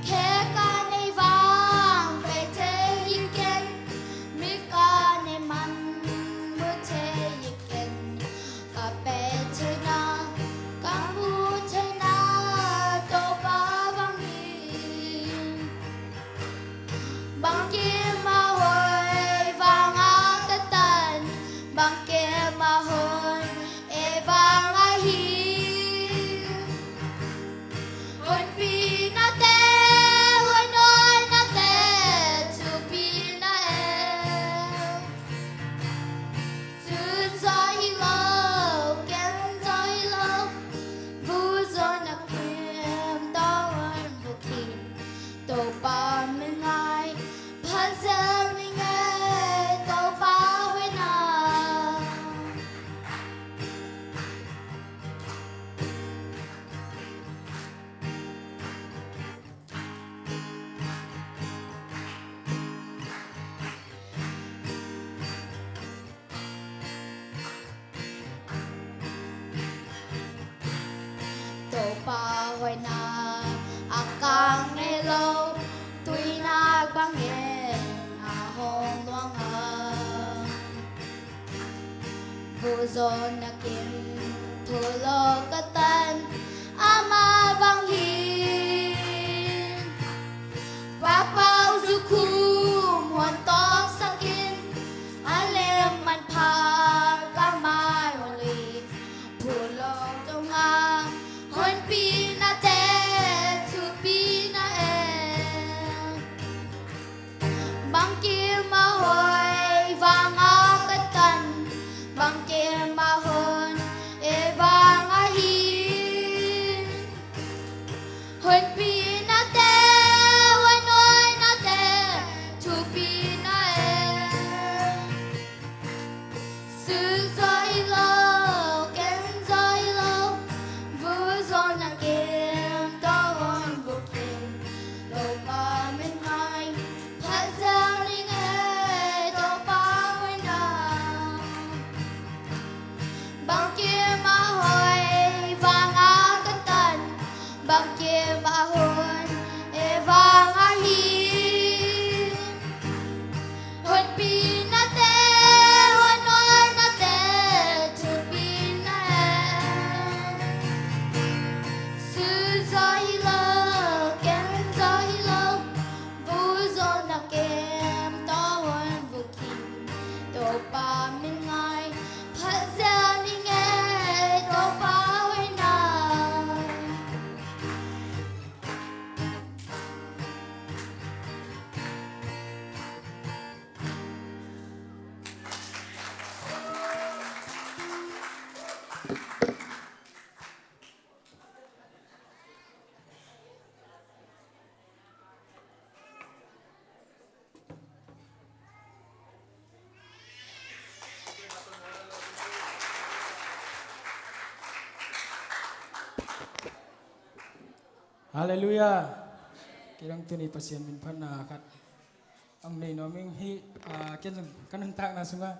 Khe ka nei vang pai thei hi ken, mi ka nei man mu thei hi ken. Ka pai theihna ka mu Bang kim a hun e vang ahi. Hunpi nate, huanoi nate, thupi na e. Sun zaw hi lo, ken zaw hi lo, bu zaw na kim, tawh hun bu kim. Topa min ngai, phat zel ning e, Topa hoihna. Topa hoihna a kang ngei lo, tuinak bangin a hong luang a. Bu zaw na kim, thu lo ka tan, amah bang hi. Pakpau zu khum huan tawk sak in, a lem manpha ka mai huan li. Phu lo tung a, hunpi nate, thupi na e. Bang kim a hun e vang a ka tan, bang kim a hun e vang ahi. Hunpi nate, huanoi nate, thupi na e. Sun zaw hi lo, ken zaw hi lo, bu zaw na kim, tawh hun bu kim. Topa min ngai, phat zel ning e, Topa hoihna. Bang kim a hun e vang a ka tan, bang kim a hun e vang ahi. Hunpi nate, huanoi nate, thupi na e. Sun zaw hi lo, ken zaw hi lo, bu zaw na kim, tawh hun bu kim. Topa min ngai, phat zel ning e, Topa hoihna. Halleluiah. Kei dong tuni Pasian min phatna khat hong nei nuam ing. Hih, ah, ken zong ka nuntakna sungah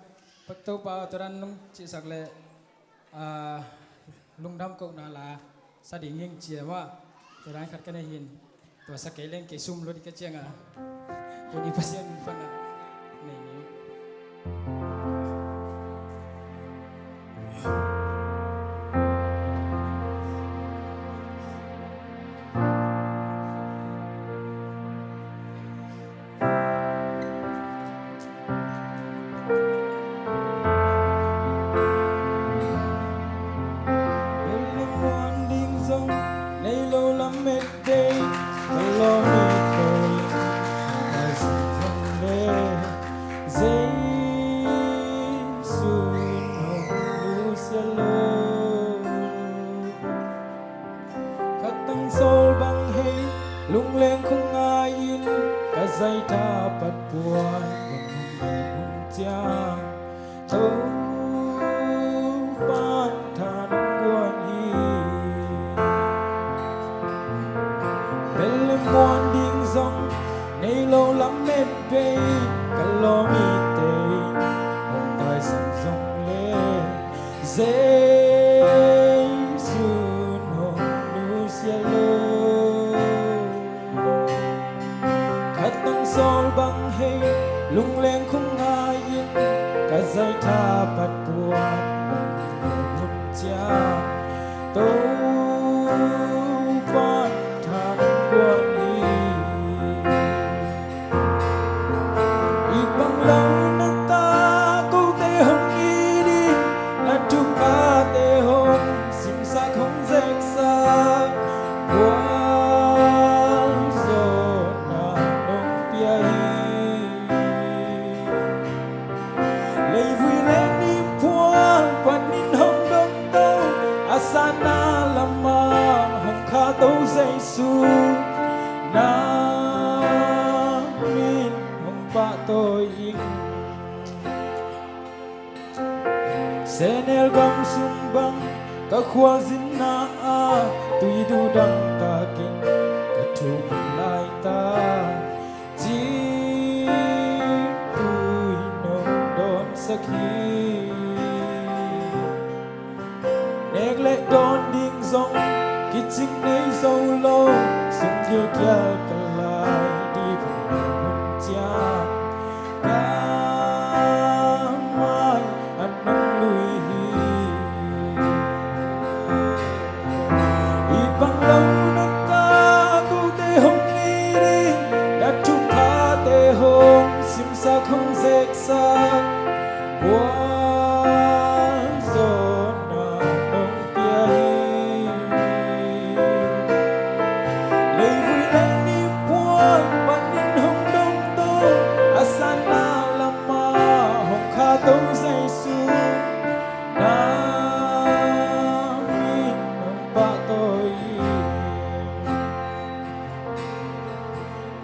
Topa aw, tua dan nong cihsak leh, ah, lungdam kohna la sa ding hing ci a, tua dan khat ka nei hi. Tua sa kei leng kei sum lo ding ka ci a, tuni Pasian min phatna nei ni. Bel lungmuan ding zong nei lo lamet bei, ka lawm i koi, a zong zong le Jesu in hong nusia lo. Ka tangsawl bang hei, lungleng khong ngai-in, ka zaitha pat puan bang hong nei hun ciang, Topa'n tha nong guan hi. Bel lungmuan ding zong nei lo lamet bei, ka lawm i tei, hong taisan zong le Jesu in hong nusia lo. Ka tangsawl bang hei, lungleng khong ngai-in, ka zaitha pat puan bang hong nei hun ciang, Topa'n tha nong guan hi. I pang lo na ta kote hong it Sehnel gam sung bang ka khualzinna ah tui duhdam takin ka thum laitak, cih tui nong dawnsak hi. Nek le dawn ding zong kicing nei zo lo, sum gilkial ka lai ding hun ciang ka mai an nong lui hi. It bang lo na ta kote hong it in, na thuphate hong simsak hong zeksak, gualzawhna nong pia hi. Leivui le nipuan panin hong dongto, a sanna lamah hong khahto Jesu, na min hong pahtawi hi.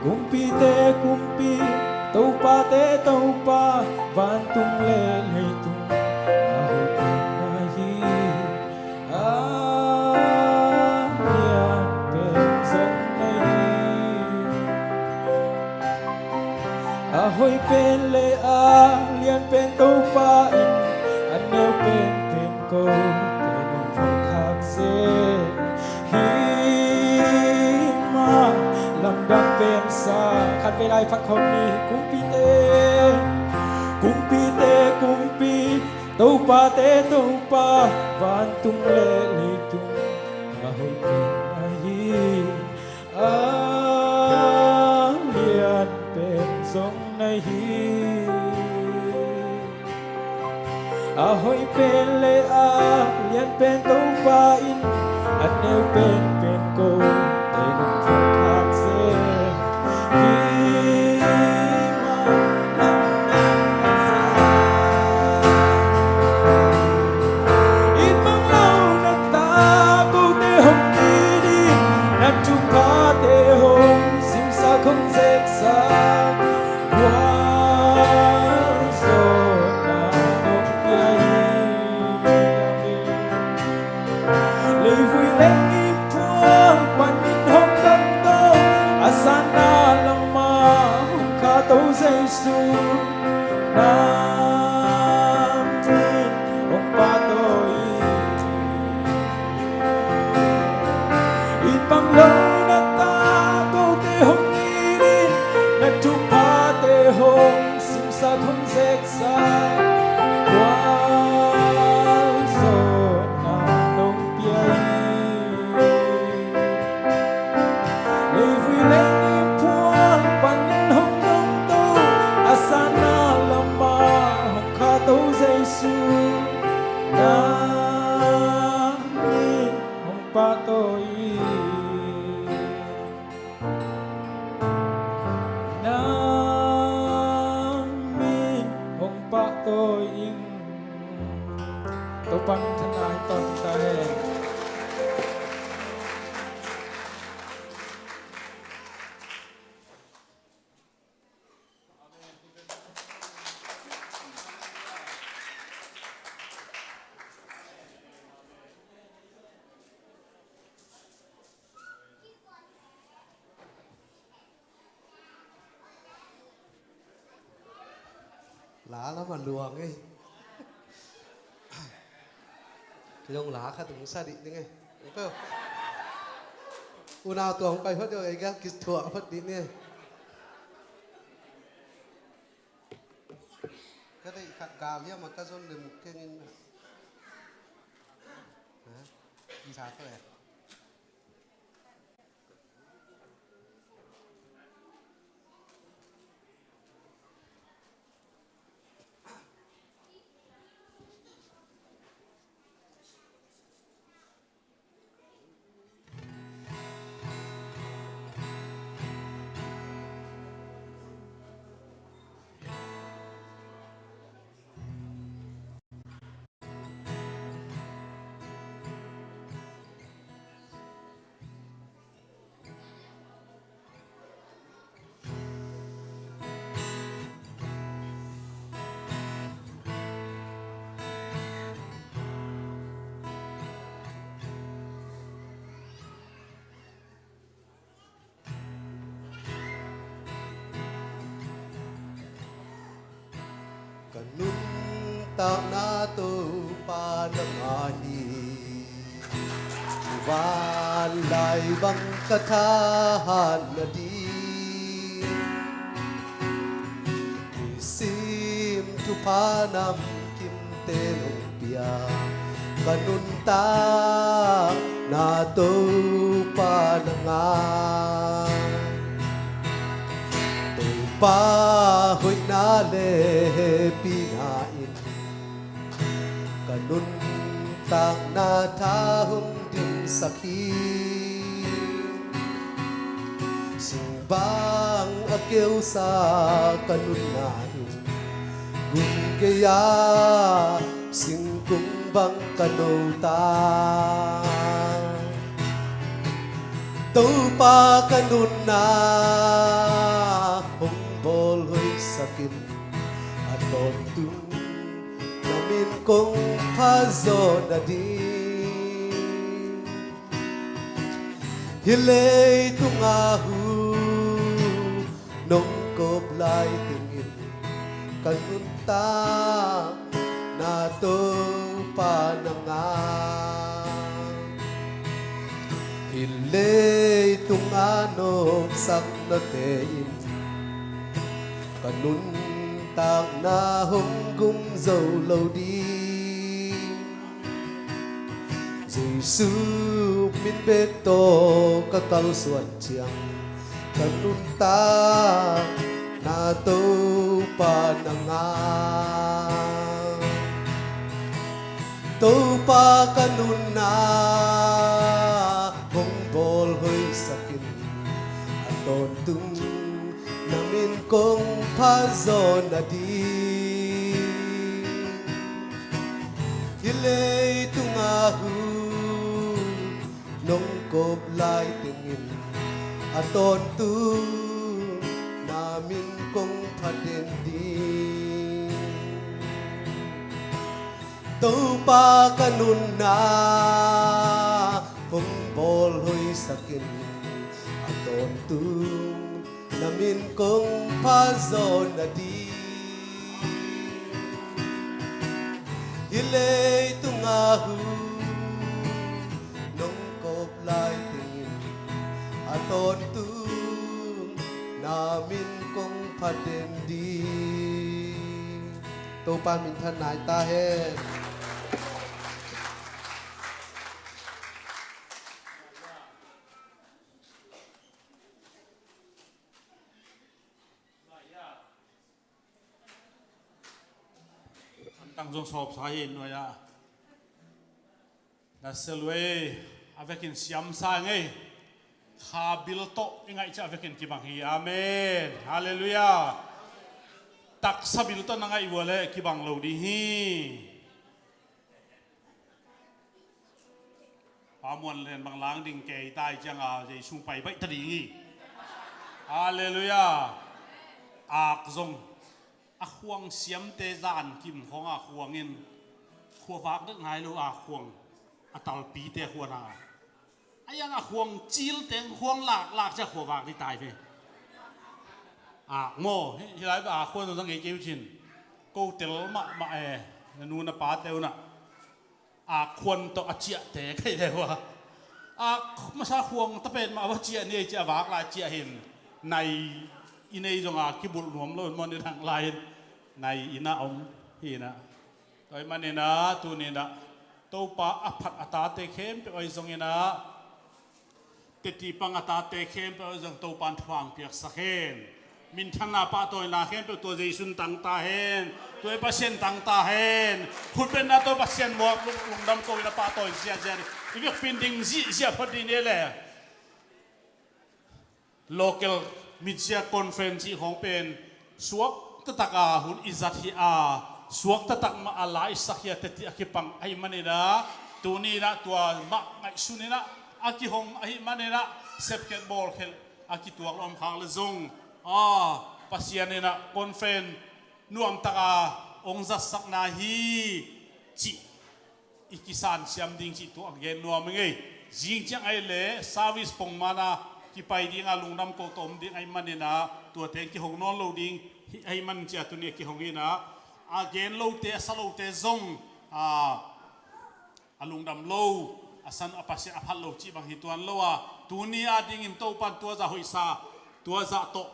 Kumpite Kumpi, Topate Topa, vantung le leitung a hoih pen na hi. A lian pen zong na hi. A hoih pen le a lian pen Topa in, a neu pen pen kote nong phawk khak seh hi. Mah lamdang pen sa, khatvei lai phat khawm ni. Kumpite, Kumpite Kumpi, Topate Topa, vantung le leitung a hoih pen na hi. A lian pen zong na hi. A hoih pen le a lian pen Topa in, a neu pen pen kote nong phawk khak seh hi. Mah lamdang pen sa, it bang lo na ta kote hong it in, na thuphate hong simsak hong zeksak, gualzawhna nong pia hi. Leivui le nipuan panin hong dongto, a sanna lamah hong khahto Jesu, na min hong pahtawi hi. It bang lo na ta kote hong it in, na thuphate hong simsak hong zeksak, gualzawhna nong pia hi. Leivui le nipuan panin hong dongto, a sanna lamah hong khahto Jesu, na min hong pahtawi hi. Na min hong pahtawi ing. Topa minthanna hi tawh ta hen. La lam a luang ei. Kei zong la khat hong sa dih ding ei. Unau tua hong pai phot zong ei gal kithuah phot dih ni ei. Ka deih khat gal hiam a ka zon le muk keng in. Ha? Sa ko eh. Takna Topa nang ahi, vanlai bang ka thahat nading, nisim thupha namkimte nong pia, ka nuntakna Topa nang a. Topa hoihna le hehpihna in ka nuntakna tha hong dimsak hi. Singbang a keusa ka nunna in, gun gei-a singkung bang ka no ta. Topa ka nunna hong bawl hoihsak in, a tawntung na min kong phat zawh nading. Hih leitung a hu nong kop lai tengin, ka nuntakna Topa nang a. Hih leitung a nopsak note in, ka nuntakna hong gum zo lo ding. Jesu min bek tawh ka kalsuan ciang, ka nuntakna Topa nang a. Topa ka nunna hong bawl hoihsak in, a tawntung na min kong phat zawh nading. Hih leitung a hu nong kop lai tengin, a tawntung na min kong phat den ding. Topa ka nunna hong bawl hoihsak in, a tawntung na min kong phat zawh nading. Hih leitung a hu nong kop lai tengin, a tawntung na min kong phat den ding. Topa minthanna hi ta hen. Antang zong sawpsa hi nuai-ah. Na sia luai, a vekin siamsa ngei. Kha bil tawh i ngaih ciah a vekin kibang hi. Amen. Halleluiah. Taksa bil tawh na ngaih uh a leh kibang lo ding hi. Pa Muan Lian bang lang ding kei tai cianga Jesu pai baih ta ding hi. Halleluiah. Ak zong a khuang siamte zan kim khawng a khuang in khuavak deuh ngai lo a khuang a talpite a khuan a. A yang a khuang cil teng khuang laklak ciah khuavak dih tai ve. Ak maw, hi lai a khuan zong ei kei uh cin. Ko tel mahmah e, na nu na pate unah. Ak khuan tawh a ciahte kai le hua. Ak masa khuang tapen mah va ciah ni ei ciah vak lai ciah hin. Nai i nei zonga kibulh nuam lo in maw ni dang lai in. Nai ina om hi ina. Tua i man ina, tuni ina. Topa a phat a tate khempeuh oi zong ina. Teti pang a tate khempeuh zong Topan thuang piaksak hen. Minthanna pahtawina khempeuh tua Jesu'n tang ta hen. Tua i Pasian tang ta hen. Khutbetna tawh Pasian muak lung, lungdam ko ina pahtawi ziahziah. I biakpin ding zihziah phot ding ni le. Local Mizia Conference i khawng pen suak taktak a hun i zat hi a, suak taktak mah a la i sak hi a teti a kipang ahih maninah, tuni inah tua mah ngaihsun inah a kihong ahih maninah sepkhiat bawlkhiat a kituak lo om khak le zong a, Pasian inah conference nuamtaka hong zatsakna hi cih i kisan siam ding cih tua a gen nuam i ngei. Zing ciang ahih leh service pongmana kipai dinga lungdam ko tawm ding ahih maninah tuate kihong nawn lo ding ahih man ciah tuni a kihong inah a gen lote, a sa lote zong, a, a lungdam lo, a san a Pasian a phat lo cih bang hi tuan lo a, tuni a dingin Topan tua zah hoihsa, tua zah tawh,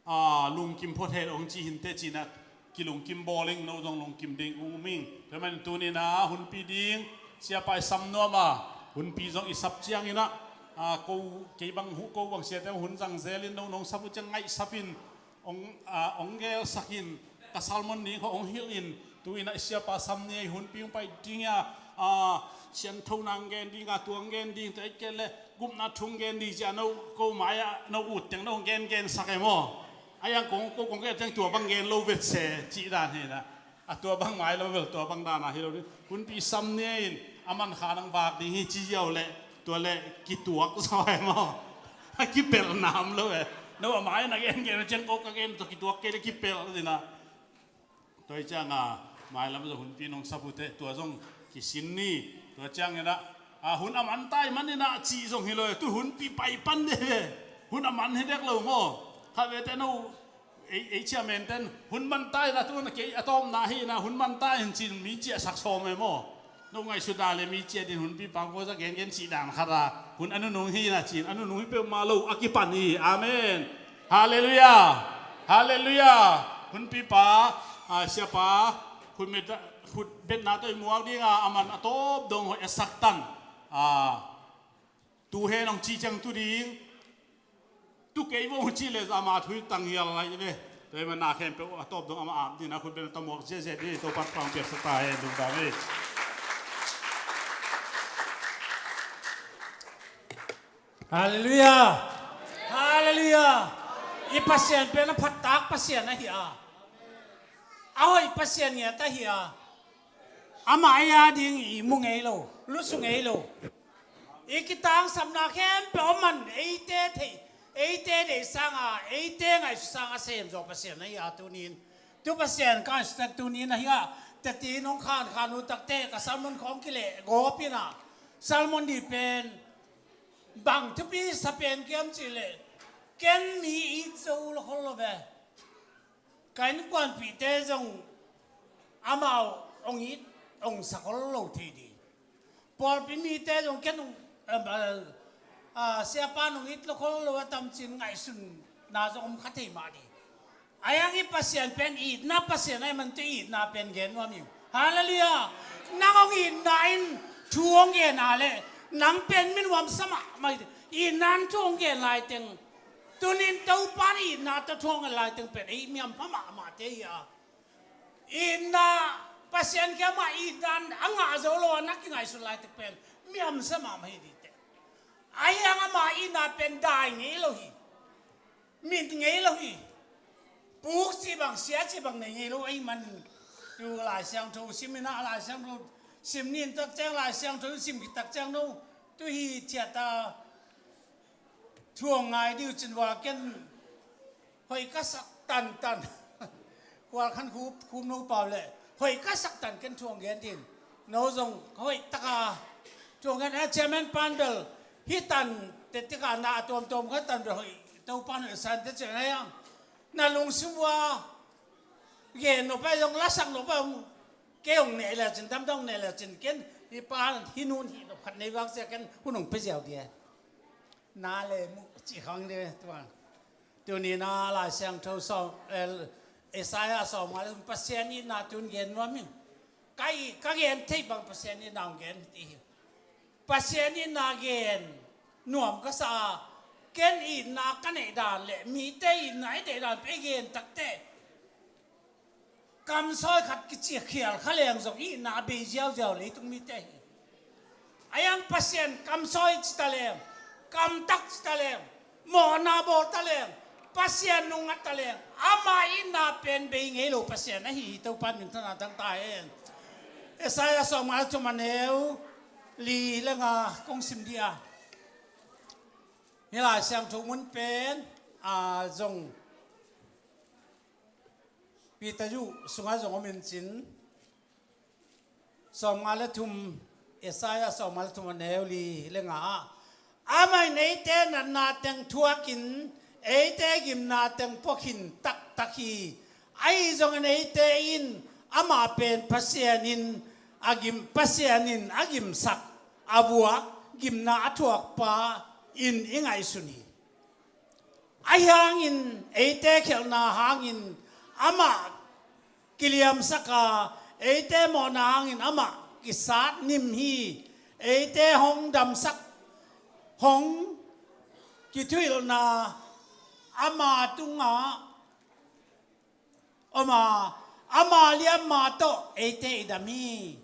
a, lungkim phuat hen hong ci hi inteh ci-in ah, kilungkim bawl ing, no zong lungkim ding um ing. Tua ahih manin tuni-in ah hunpi ding siapa i sam nuam a, hunpi zong i sap ciangin ah, a, ko, kei bang, ko bang siate hun zang zelin no nong sap uh ciang ngaihsapin, hong, a, hong gelsakin, ka sermon ding khawng hong hilhin, tu-in ah i siapa sam ni a, i hunpi hong pai ding a, a, siangtho nang gen ding a, tua hong gen ding, tua ahih kei leh gupna thu hong gen ding ci-a no, ko mai-ah no ut teng no hong gengensak e maw. A iang kong, ko kong gen teng tua bang gen lo vet se cih dan hi-in ah, a tua bang mailam bel tua bang dan a hi lo ding. Hunpi sam ni a in, a man kha nang vak ding hi ci ziau leh, tua leh kituak zaw e maw. A kipelh nam lo e. No a mai-ah na gengen ciang ko ka gen tawh kituak kei leh kipelh ding a. Tua hi ciang a, mailam zong hunpi nong sap uh teh, tua zong kisin ni. Tua ciangin ah, a, hun a man ta ahih manin ah cih zong hi lo e, tu hunpi pai pan ding ve. Hun a man hi dek lo maw. Khat vete no, ei, ei chairman ten, hun man ta in ah, tu na kei a tawpna hi-in ah, hun man ta in ci-in mi ciahsak sawm e maw. No ngaihsutna leh mi ciah ding hunpi pa ko za gengen cih dan khat a, hun a nunung hi-in ah ci-in, a nunung hi peuhmah lo, a kipan hi. Amen. Halleluiah. Halleluiah. Hunpi pa, a, siapa, khutbetna tawh i muak ding a, a man a tawp dong hoih a sak tan. A, tu hen hong ci ciang tu ding. Tu kei vo hong ci leh ama thu i tang hial lai ve. Tua ahih manin na khempeuh a tawp dong ama ap ding a, khutbetna tawh muak ziahziah ding, Topan thupha hong piaksak ta hen, lungdam hi. Halleluiah. Halleluiah. I Pasian pen a phattak Pasian ahi a, a hoih Pasian ngiat ahi a, amah ei a ding i mu ngei lo, lusu ngei lo. I kitangsapna khempeuh a man, eite thei, eite deih sanga, eite ngaihsut sanga sem zaw Pasian ahi a, tuni-in tu Pasian ka ngaihsut tak tuni-in ahi a, teti nong khankhan uh takteh ka sermon khawng kileh gawp in a, sermon dih pen bang thupi sa pen kiam cih leh, ken mi it zo lo khol lo ve. Ka innkuanpihte zong amau hong it, hong sa khol lo thei ding. Pawlpi mite zong ken hong, em, eh, ah, siapa hong it lo khol lo a tam ci-in ngaihsunna zong om kha thei mah ding. A iang i Pasian pen itna Pasian ahih manin tu itna pen gen nuam ing. Halleluiah. Nang hong itna in thu hong gen a leh nang pen mi nuamsa mahmah hi. Itna in thu hong gen laiteng, tuni-in Topa in itna tawh thu hong gen laiteng pen ei mi hampha mahmahte hi a. Itna, Pasian kiangah itna a ngah zo lo a na kingaihsun laitak pen mi hamsa mahmah hi ding teh. Ahi hang ama itna pen dai ngei lo hi. Mit ngei lo hi. Puk cih bang, sia cih bang nei ngei lo ahih manin tu Lai Siangtho sim in ah, Lai Siangtho sim ni in tak ciang, Lai Siangtho sim khit tak ciang no tu hi ciat a, thu hong ngai ding uh cin, ua ken hoih ka sak tantan. Khual khan khup, khup no pau leh hoih ka sak tan ken thu hong gen ding. No zong hoih taka thu hong gen, eh, chairman pan bel hih tan teh tikah na a tuamtuam kha tan bel hoih Topan hoih san teh cian hei ang. Na lungsim ua gen no pai zong, lasak no pai zong, kei hong neh le cin, damdam hong neh le cin, ken hih pa hih nun hih no khat nei vak sia ken hun hong pia ziau ding e. Na le muh cih khawng ding e, tua. Tuni-in ah Lai Siangtho sawm, eh, Isaiah sawmnga le thum, Pasian itna tun gen nuam ing. Ka i, ka gen thei bang Pasian itna hong gen ti hi. Pasian itna gen nuam ka sa a, ken itna ka neih dan le mite itna i neih dan peuh i gen tak teh, kamsawi khat kiciak khial kha leng zong itna a bei ziauziau leitung mite hi. A iang Pasian kamsawi ci ta leng, kamtak ci ta leng, mawhna bawl ta leng, Pasian nung ngat ta leng, ama itna pen bei ngei lo Pasian ahi hi. Topan minthanna tang ta hen. Isaiah sawmnga le thum, a neu li le nga kong sim dih a. Hih Lai Siangtho mun pen, a, zong Peter Yu sungah zong om in cin, sawmnga le thum, Isaiah sawmnga le thum, a neu li le nga ah, amah in eite natna teng thuakin, eite gimna teng puakin taktak hi. Ahi zongin eite in Amah pen Pasian in a gim, Pasian in a gimsak, a vuak, gimna a thuakpa in i ngaihsun hi. Ahi hangin eite khialhna hangin amah kiliamsak a, eite mawhna hangin amah kisat nim hi. Eite hong damsak, hong kithuhilhna ama tungah om a, ama liamma tawh eite i dam hi.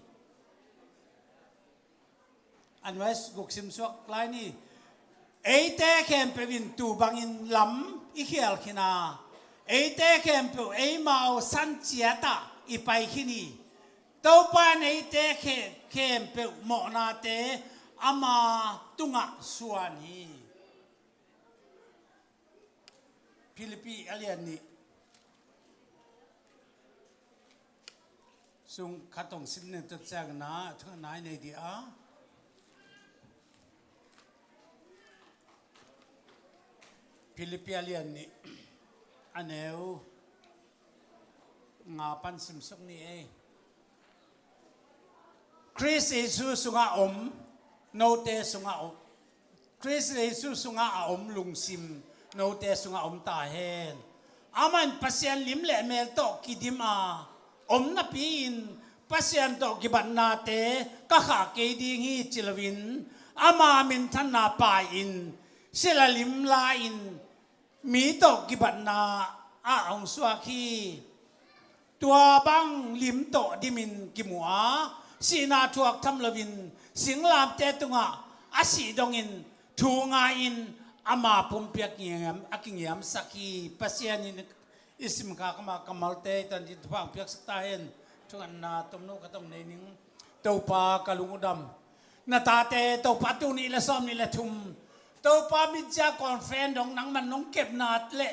A nuai guk simsuak lai ni. Eite khempeuh in tuu bangin lam i khial khin a, eite khempeuh eimau san ciatah i pai khin hi. Topa in eite khe-, khempeuh mawhnate ama tungah suan hi. Philippi a lian nih sung khat hong sim ning, tua ciangin a thu ngai nei dih a. Philippi a lian nih a neu nga pan simsuk ni ei. Khrist Jesu sungah om, note sungah om, Khrist Jesu sungah a om lungsim note sungah om ta hen. Amah in Pasian lim le mel tawh kidim a om napi-in Pasian tawh kibatnate ka khah kei ding hi ci loin ama minthanna pai-in sila lim la-in mi tawh kibatna ah hong suak hi. Tua bang lim tawh dimin kimu a, sihna thuak tham loin singlamte tungah a sih dongin thu ngai-in ama pumpi a kingiam, a kingiamsak hi. Pasian in i simkhak ama kammalte i tan ding thupha hong piaksak ta hen. Thungetna tomno ka tom nei ning. Topa, ka lung uh dam. Na tate Topa, tul nih le sawm nih le thum Topa, Mizia conference dong nangman nong kepna le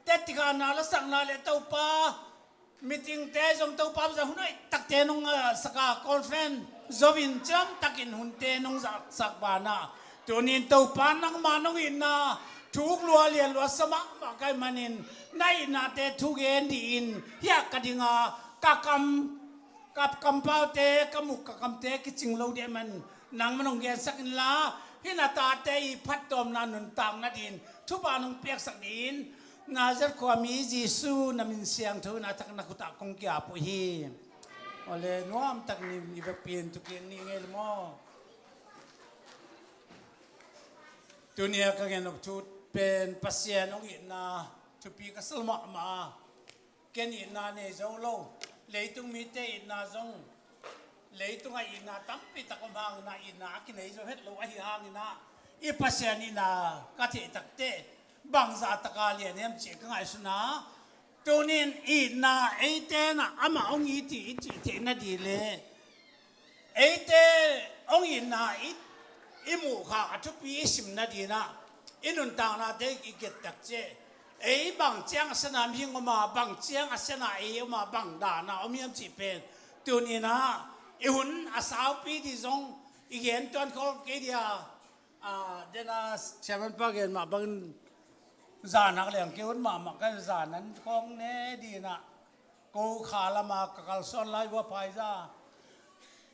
tetikahna, lasakna le Topa, meetingte zong Topa, za hun hoih takte nong, ah, saka conference zo-in ciamtakin hunte nong zahsak banah, tunin Topa, nangma nong itna thuk lua lian lua sa mahmah ka hih manin na itnate thugen dih in, hiah ka ding a, ka kam, ka kampaute, ka muk ka kamte kicing lo dih man, nangman hong gensak inla, hih na tate i phattuamna nuntakna dingin thupha nong piaksak dingin, Nazareth khuami Jesu na min siangtho in a thak na khutah kong ki-ap uh hi. Awle, nuamtak ni i vekpi in tu kik ni ngei le maw? Tuni a ka gen nop thu pen Pasian hong itna thupi ka sal mahmah a, ken itna nei zo lo, leitung mite itna zong, leitungah itna tampi tak om hangin ah, itna a kinei zo het lo ahi hangin ah, i Pasian itna ka theih takteh bangzah taka lian hiam cih ka ngaihsun a, tunin itna eite in ah amah hong it hi i cih theih nading le eite hong itna i, i muhkhak a thupi i sim nading ah i nuntaknate i kiat tak ciang, ei bang ciang a siana mihing om a, bang ciang a siana ei om a, bang dan a om hiam cih pen tunin ah i hun a saupi ding zong i gen tuan khol kei ding a, a, den a chairman pa gen mah bangin zan hak leng kei hun mahmah ka zan an khawng ne ding ah, ko kha lam a ka kalsuan lai vua phaiza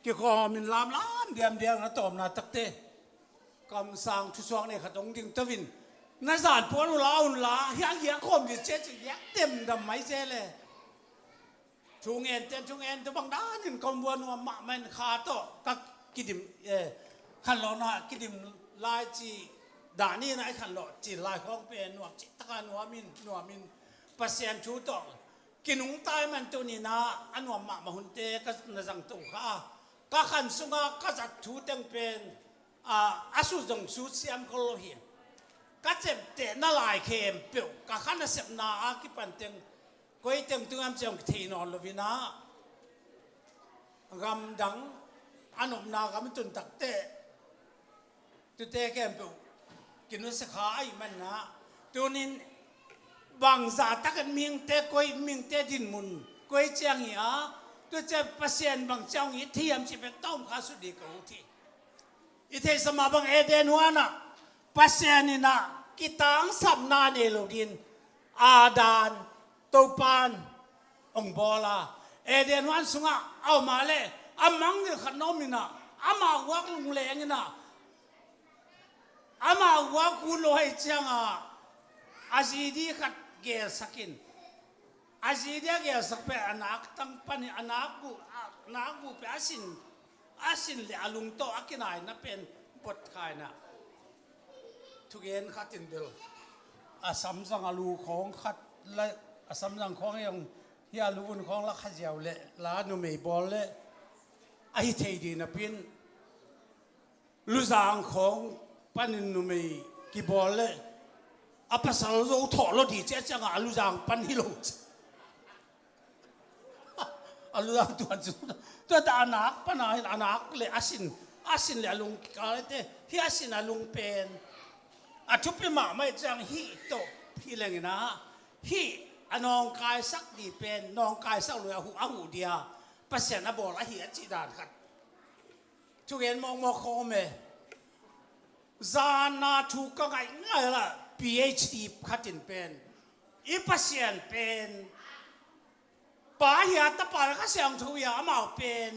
kikhawm in lamlam diamdiam na tawmna takte kamsang thusuak nei khat hong ding to in, na zan puan uh la un la, hiang hiang khawm ding ciah cih hiang demdam mai ciah le. Thu ngen ten thu ngen te bang danin ka om vua, nuam mahmah in kha tawh ka kidim, eh, khanlawhna kidim lai ci, danin a i khanlawh ci lai khawng pen nuam cih taka nuam in, nuam in Pasian thu tawh kinungta i man tunin ah a nuam mahmah hunte ka na zang to kha a, ka khan sungah ka zat thu teng pen, a, a sut zong sut siam khol lo hi. Ka ciamtehna lai khempeuh ka kha nasepna a kipan teng koi teng tung hiam cih hong kithei nawn lo in ah, gamdang a nopna gam i tun takteh tute khempeuh kinusia kha ahih manin ah, tunin bangzah takin mihingte koi, mihingte dinmun koi ciang hi a, tua ciang Pasian bang ciang hong it thei hiam cih pen tawm kha sut ding ka ut hi. I theihsa mah bang Eden huan ah Pasian in ah kitangsapna nei lo dingin Adam Topan hong bawl a, Eden huan sungah a om a leh a mangngilh khat na om in ah, amah uak lungleng in ah, amah uak ut lo ahih ciangah a zi di khat gelsak in, a zi di a gelsak pen a nak tang panin a nak guh, a nak guh pen a sin, a sin leh a lung tawh a kinaina pen bot kha in ah, thugen khat in bel a samzang a lu khawng khat la, a samzang khawng hi hong, hi a lu vun khawng la kha ziau leh la numei bawl leh a hi thei ding napi in, luzang khawng panin numei kibawl leh a pasal zo thawh lo ding ci a ciangah a luzang pan hi lo ci. A luzang tuan cu, tua ta a nak pan a hin a nak leh a sin, a sin leh a lung kikal te, hi a sin a lung pen a thupi mahmah ahih ciang hih tawh hi leng in ah, hih a nawngkaisak ding pen nawngkaisak lo a huh, a huh ding a Pasian a bawl ahi a cih dan khat. Thugen mawkmawk khawng e. Zan a thu ka ngaih ngaih la PhD khat in pen, i Pasian pen Pa hi a, Tapa le Kha Siangtho hi a, amau pen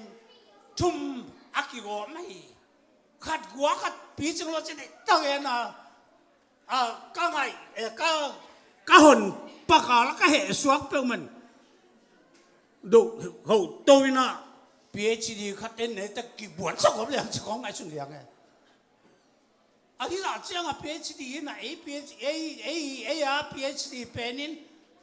thum a kigawm ahi. Khat gua khat picing lo cin tak e na. A, ka ngaih, eh, ka, ka hon pakal a ka heh suak peuhmah in do ho to in ah PhD khat en nei tak kibuan sak om liang ci kong ngaihsun liang e. A hi lah ciang a PhD in ah ei PhD, ei, ei, ei a PhD pen in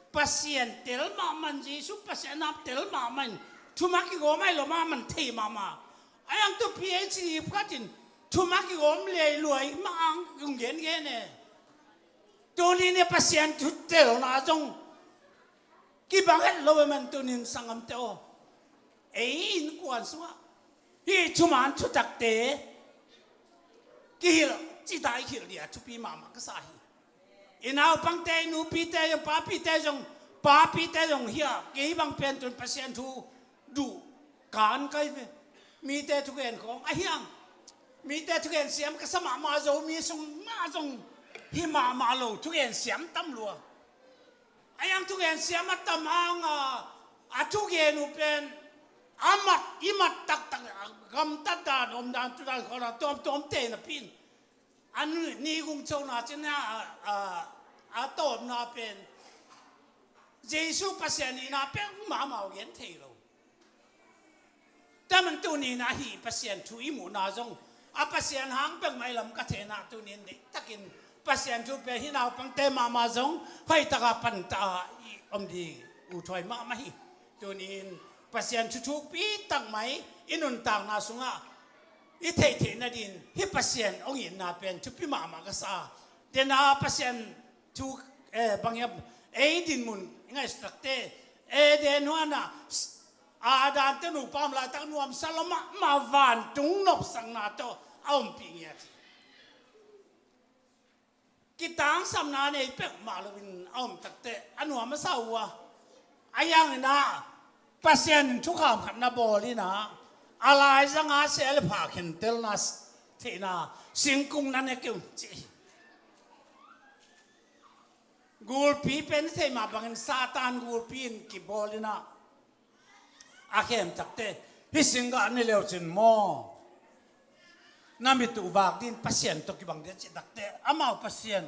Pasian tel mahmah in, Jesu Pasian a tel mahmah in, thum a kigawm ahi lo mahmah in thei mahmah. A yang tu PhD khat in thum a kigawm lei luai mah ang kong gengen e. Tuni ni Pasian thu telna zong kibang het lo e man tuni in sanggamte aw. Ei innkuan sungah hih thuman thutakte kihilh, cita i hilh ding a thupi mahmah ka sa hi. I naupangte, i nupite zong, papite zong, papite zong hi a, kei bang pen tun Pasian thu duh kan kai ve. Mite thugen khawng a hiang, mite thugen siam ka sa mahmah, Zomi sung mah zong hi mahmah lo, thugen siam tam lua. A yang thugen siam a tam hang a, a thugen uh pen a mat, i mat taktak, a gamtat dan, om dan, tu dan khawng a tuamtuam te napi in, a ni, ni gung chona cin a, a, a, a tawpna pen Jesu Pasian hihna peuhmah amau gen thei lo. Tua man tuni in ah hih Pasian thu i muhna zong, a Pasian hang peuhmah i lam ka thei in ah tuni in deihtakin Pasian thu pen hih naupangte mahmah zong hoihtak a panta a i om ding uthuai mahmah hi. Tuni in Pasian thu thukpi tak mai i nuntakna sungah i theihtheih nading hih Pasian hong itna pen thupi mahmah ka sa. Dena Pasian thu, eh, bang hiam, ei dinmun i ngaihsut takte, Eden huan ah Adam te nupa om laitak nuamsa lo mahmah, vantung nopsakna tawh a ompih ngiat hi. Kitangsapna nei peuhmah loin a om takte a nuam a sa uh a, a yang in ah Pasian in thukham khat na bawl in ah, a laizang a sia le pha khentelna theihna singkung na ne kei un ci hi. Gulpi pen i theih mah bangin Satan gulpi in kibawl in ah, a khem takte, hih singgah ne leu cin maw, na mit uh vak ding Pasian tawh kibang ding a cih takte, amau Pasian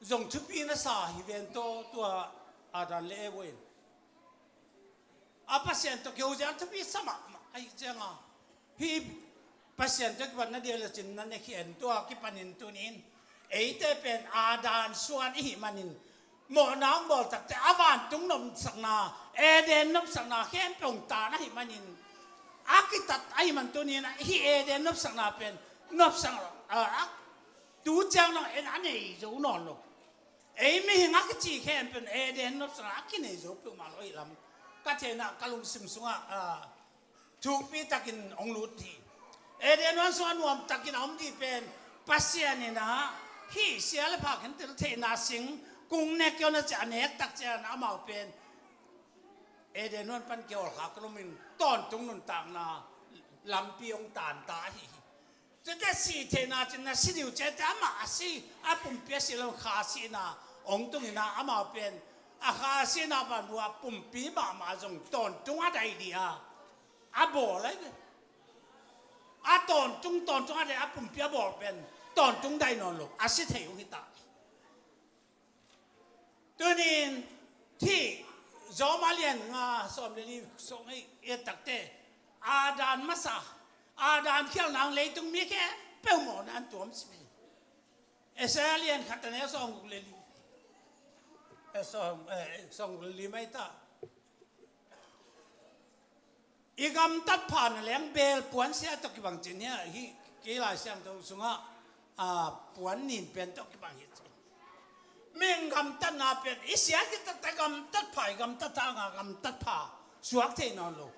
zong thupi na sa hi ven tawh, tua Adam le Eva in a Pasian tawh kiho ziau thupi sa mahmah ahih ciangin, hih Pasian tawh kipan na ding le cin na ne khia in, tua kipanin tuni in eite pen Adam suan i hih manin, mawhna hong bawl takte a vantung nopsakna, Eden nopsakna khempeuh hong tan ahih manin, a kitat ahih man tuni in hih Eden nopsakna pen nopsak, a, a, tu ciang dong en a nei zo nawn lo. Ei mihing a kici khempeuh in Eden nopsakna a kinei zo peuhmah lo hi lam ka theihna, ka lungsim sungah, a, thukpi takin hong lut hi. Eden huan sungah nuam takin a om ding pen Pasian in ah hih sia le pha khentel theihna singkung ne kei un a ci a, nek tak ciang amau pen Eden huan pan kihawl khak loin tawntung nuntakna lampi hong tanta ahi hi. Cuti a sih theihna cin na si ding uh ci a, amah a si, a pumpi a si lo kha sihna hong tung in ah amau pen A kha a sihna pan bua pumpi mahmah zong tawntung a dai dih a, a bawl ahi ve. A tawntung, tawntung a dai a pumpi a bawl pen tawntung dai nawn lo, a si thei uh hi ta. Tunin hih Rom a lian nga sawm le li sawng i et takte, Adam masa, Adam khialhna hang leitung mi khempeuh mawhna an tuam si hi. Isaiah lian khat a neu sawm guk le li. Eh, sawm, eh, sawm guk le li mai ta. I gamtat pha na leng beel puansia tawh kibang cin hi a, hi kei Lai Siangtho sungah, a, puan nin pen tawh kibang hi ci. Mihing gamtatna pen i sia khit takte gamtat pha, i gamtat hanga gamtat pha suak thei nawn lo.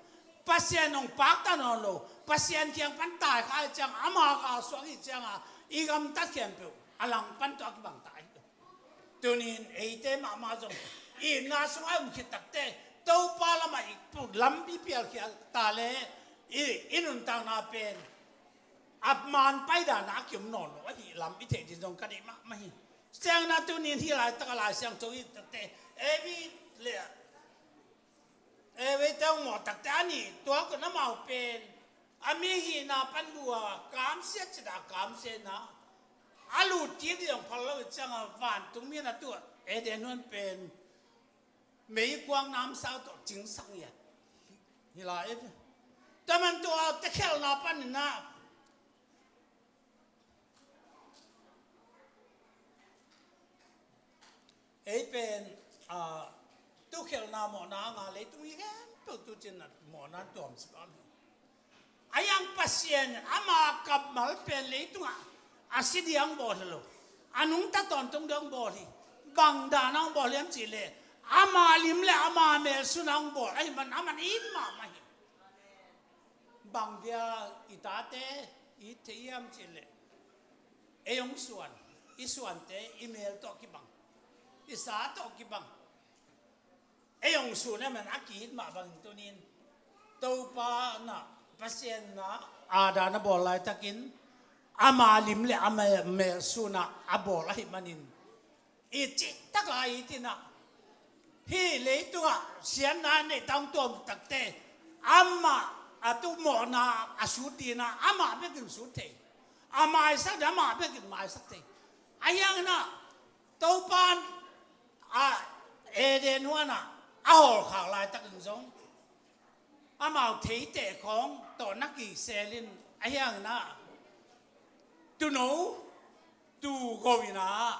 Pasian hong pakta nawn lo. Pasian kiang pan tai kha hi ciang, ama kha suak hi cianga i gamtat khempeuh a langpan tawh a kibang ta hi. Tunin eite mahmah zong itna sungah i um khit takte Topa lamah i pu-, lampi pialkhia ta le i, i nuntakna pen a man paidana a kiom nawn lo ahi lam i theih ding zong ka deih mahmah hi. Ciangin a tunin hih laitak a Lai Siangtho i takte Evi le Evi te hong mawh takte a nih tuak un amau pen a mihingna pan bua kamsia cita kamsiana a lut kik ding hong phal lo i cianga vantung mi na tuah Eden huan pen meikuang namsau tawh cingsang iat hi lai e. Taman tua te khelna panin ah ei pen, a, tu khelna mawhna nga leitung i khempeuh tu cin a mawhna tuam si bam hi. A yang Pasian ama kammal pen leitungah a si ding hong bawl hi lo. A nungta tawntung ding hong bawl hi. Bang dan hong bawl hiam cih leh ama lim le ama mel suna hong bawl ahih man aman it mahmah hi. Bang dia i tate i it thei hiam cih leh ei hong suan, i suante i mel tawh kibang, i sa tawh kibang. Ei hong sun e man a ki-it mah bangin tunin Topa na, Pasian na, Adam na bawl laitakin ama lim le ama mel suna a bawl ahih manin i cih taka i it in ah hih leitungah siatna neih tang tuam takte amah a tu mawhna a sut ding ah amah bekin sut thei, a maisak ding amah bekin maisak thei. Ahi hangin ah Topa in a Eden huanah a hawlkhak laitakin zong amau theite khawng tawh na kisel in ahi hangin ah tuuno tuu go in ah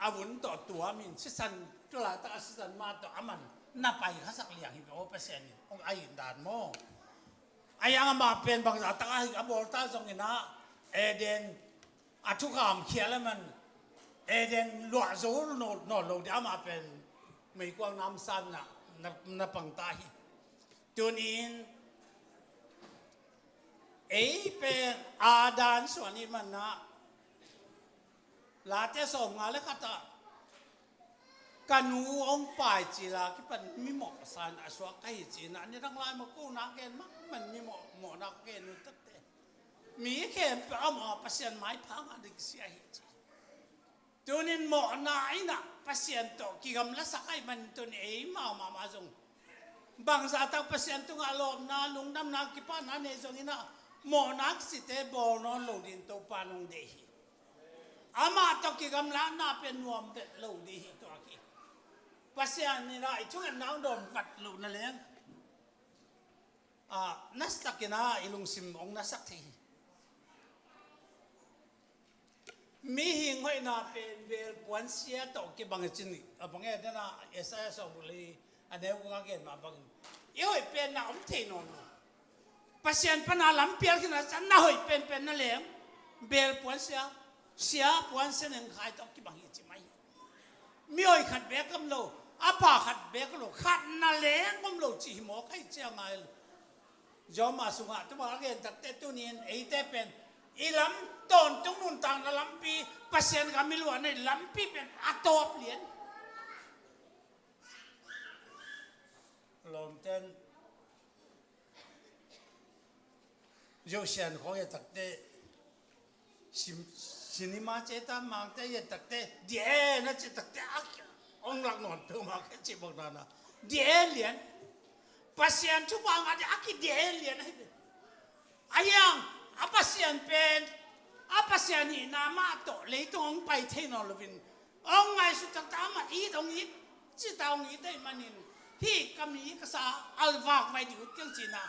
a vun tawh tuamin sisan, tu laitak a sisan ma tawh aman na pai khasak liang hi ve aw Pasian in hong a it dan maw? Ahi hang amah pen bangzah tak a hi a bawl ta zongin ah Eden a thukham khial a man Eden luah zo nawn lo ding amah pen meikuang namsau na, na, na pang ta hi. Tunin ei pen Adam suan i manna Late sawmnga le khatah ka nu hong pai cila kipan mimawh san a suak ka hi cina ni dang lai maw ko nak gen mak man mimawh mawhnak gen uh takte mi khempeuh amah Pasian maipha ngah ding sia hi ci. Tunin mawhna in ah Pasian tawh kigamlasak ahih manin tunin ei mau mahmah zong bangzah tak Pasian tungah lawpna, lungdamna, kipahna nei zongin ah mawhna kisite bawl nawn lo ding Topa nong deih hi. Amah tawh kigamlatna pen nuam vet lo ding hi tuak hi. Pasian in ah i thungetna hong dawm vat loh na leng a, nasakin ah i lungsim hong nasak thei hi. Mihing hoihna pen beel puansia tawh kibang hi cin a bang e dena Isaiah sawm le li a neu guk a gen mah bangin i hoih pen na om thei nawn lo. Pasian pana lampial khin a can na hoih penpen na leng beel puansia, sia puansia neng khai tawh kibang hi ci mai hi. Mi hoih khat bek om lo, a pha khat bek om lo, khat na leng om lo cih hi mawk ahi ciang ngai lo. Rom a sungah tuma a gen takte tunin eite pen i lam tawntung nuntakna lampi Pasian gam i luahna i lampi pen a tawp lian. Lawmten Josian khawng e takte Sim-, cinema ce ta mangte ye takte, die na ce takte a kia. Hong lak nawn peuhmah kei cih bang dan a. Dia lian. Pasian thupha ngah dia a kidia lian ahi ve. A hiang, a Pasian pen, a Pasian hihna mah tawh leitung hong pai thei nawn loin, hong ngaihsut taktak amah it, hong it, cita hong it ahih manin, hih ka mi ka sa a vakvai ding uh teng cihna,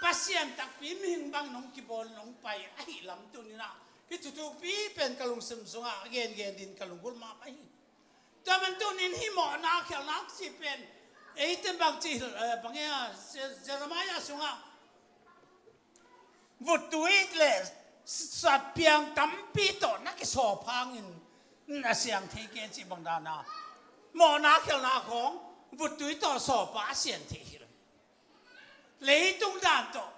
Pasian takpi mihing bangin hong kibawl in hong pai ahih lam tuni-in ah, hih thuthukpi pen ka lungsim sungah a gengen dingin ka lunggulh mahmah hi. Tua man tuni-in hih mawhna khialhna cih pen, eite bangci, eh, bang e, Jeremiah sungah vuttui le satpiang tampi tawh na kisawp hangin na siang thei kei cih bang dan a, mawhna khialhna khawng vuttui tawh sawp a sian thei hi lo. Leitung dan tawh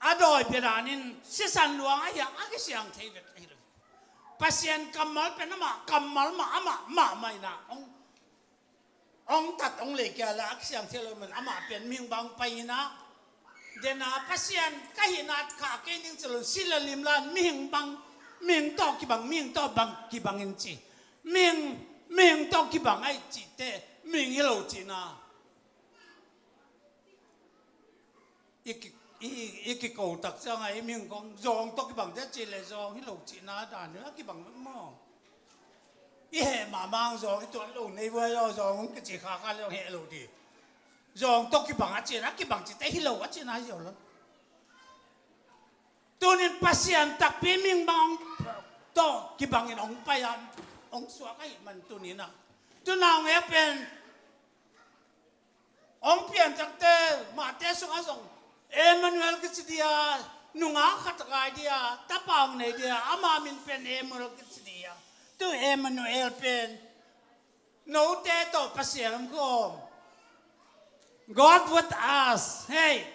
a dawi bia danin sisan luang a hiang a kisiang thei vet ahi lo. Pasian kammal pen amah kammal mah, amah mahmah in ah hong, hong tat hong lei kei a, la a kisiang thei lo man, amah pen mihing bang pai in ah, den a Pasian ka hihna khah kei ning ci lo in, si le lim la in mihing bang, mihing tawh kibang, mihing tawh bang kibang in ci. Mihing, mihing tawh kibang ahih cihte mihing hi lo cihna. I ki, i, i kiko tak ciangin i mihing kong zawng tawh kibang te cih leh zawng hi lo cihna dan hi a kibang maw? I heh mahmah zawng i tuat lo nei vua zawng hong kici kha kha leh hong heh lo ding. Zawng tawh kibang a cihna, kibang cihte hi lo a cihna hi lo. Tunin Pasian takpi mihing bang hong tawh kibangin hong pai a hong suak ahih man tunin ah, tu-in ah hong e pen hong pianthakte mahte sungah zong Emmanuel kici ding a, nungak khat a kai ding a, tapa hong nei ding a, ama min pen Emmanuel kici ding a. Tu Emmanuel pen note tawh Pasian om khawm. God with us. Hei,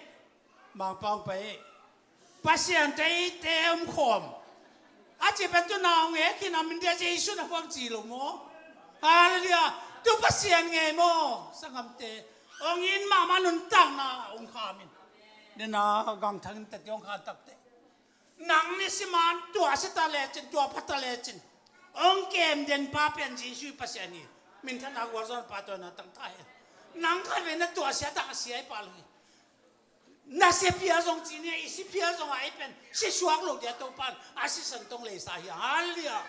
Mangpau pai. Pasian te eite om khawm. A ci pen tu-in ah hong e khin a, min dia Jesu na phuang ci lo maw? Hallelujah. Tu Pasian ngei maw? Sanggamte, hong it mahmah nuntakna hong kham in. Den a gangthang in tati hong khan takte. Nang ni siman tua si ta lecin, tua pha ta lecin, hong kem den pa pen Jesu i Pasian hi. Minthanna gualzawhna pa tawh na tang ta hen. Nang khat vei na tua sia tak a sia i pa lo hi. Na si phial zong ci ni a, i si phial zong a i pen si suak lo ding a Topa'n a sisan tawh hong leisa hi. Hallelujah.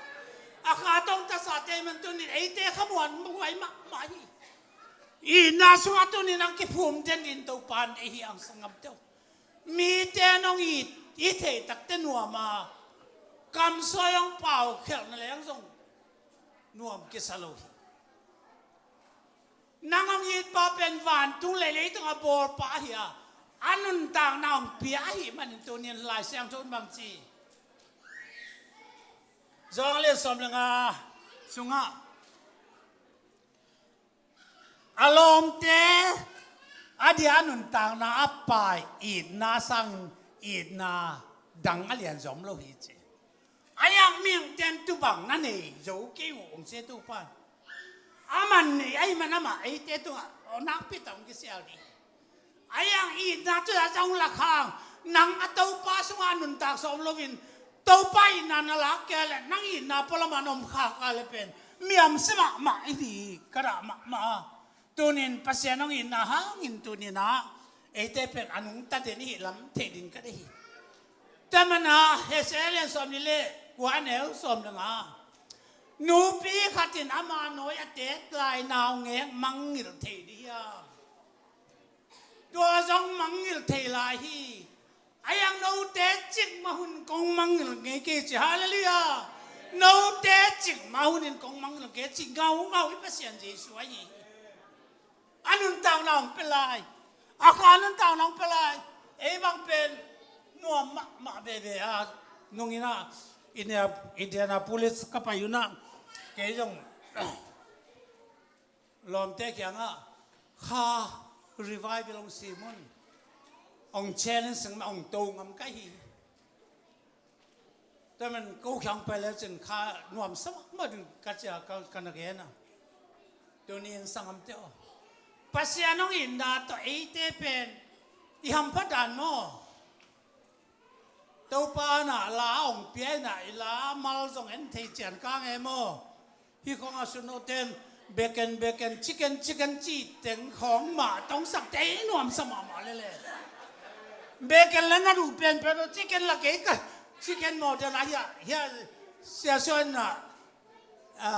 A kha tawh hong tasate man tunin eite khamuan mawh huai mahmah hi. Itna sungah tunin hong kiphum den dingin Topa'n ei hi hang, sanggamte aw. Mite in hong it, it theih takte nuam a, kamsuai hong paukhialhna leng zong nuam kisa lo hi. Nang hong it pa pen vantung le leitung a bawlpa ahi a, a nuntakna hong pia ahih manin tunin Lai Siangtho in bang ci? Johan a lian sawm le nga sungah a lawmte a dia a nuntakna a pai itna sangin itna dang a lian zong om lo hi ci. A hiang mihingte in tu bang na nei zo kei uh hong ci a Topa'n. Aman nei ahih man amah eite tungah nakpi tak hong kisial ding. A hiang itna tu a zong lak hang, nang a Topa sungah a nuntak sawm loin, Topa itna na lak kei leh nang itna pualamah na om khak a leh pen miamsia mahmah i hi, ka dah mahmah. Tunin Pasian hong itna hangin tunin ah eite pen a nungta den i hih lam theih ding ka deih hi. Tua manin ah Hosea lian sawmnih le kua, a neu sawm le nga. Nupi khat in ama nawi a teek lai naungek mangngilh thei ding hiam? Tua zong mangngilh thei lai hi. A hiang note cikmah hun kong mangngilh ngei kei ci. Hallelujah. Note cikmah hunin kong mangngilh ngei ci. Ngaungau i Pasian Jesu ahi hi. A nuntakna hong pia lai. A kha nuntakna hong pia lai. Ei bang pen nuam mahmah veve a, nungin ah India, Indianapolis ka pai un ah, kei zong lawmte kiangah kha revival hong sim un, hong challenge seng mah, hong to ngam ka hi. Tua man ko kiang pai lecin kha nuamsa mahmah ding ka ci a, ka, ka na gen a. Tunin sanggamte aw, Pasian hong itna tawh eite pen i hampha dan maw? Topa na la hong pia in ah i la mal zong en thei cian kang e maw? Hi khawng a sut no ten bacon, bacon, chicken, chicken ci teng khawng mah tongsak te i nuamsa mahmah lele. Bacon la na duh penpen lo, chicken la kei ka, chicken maw ten a hia, hia, sia suan na, a,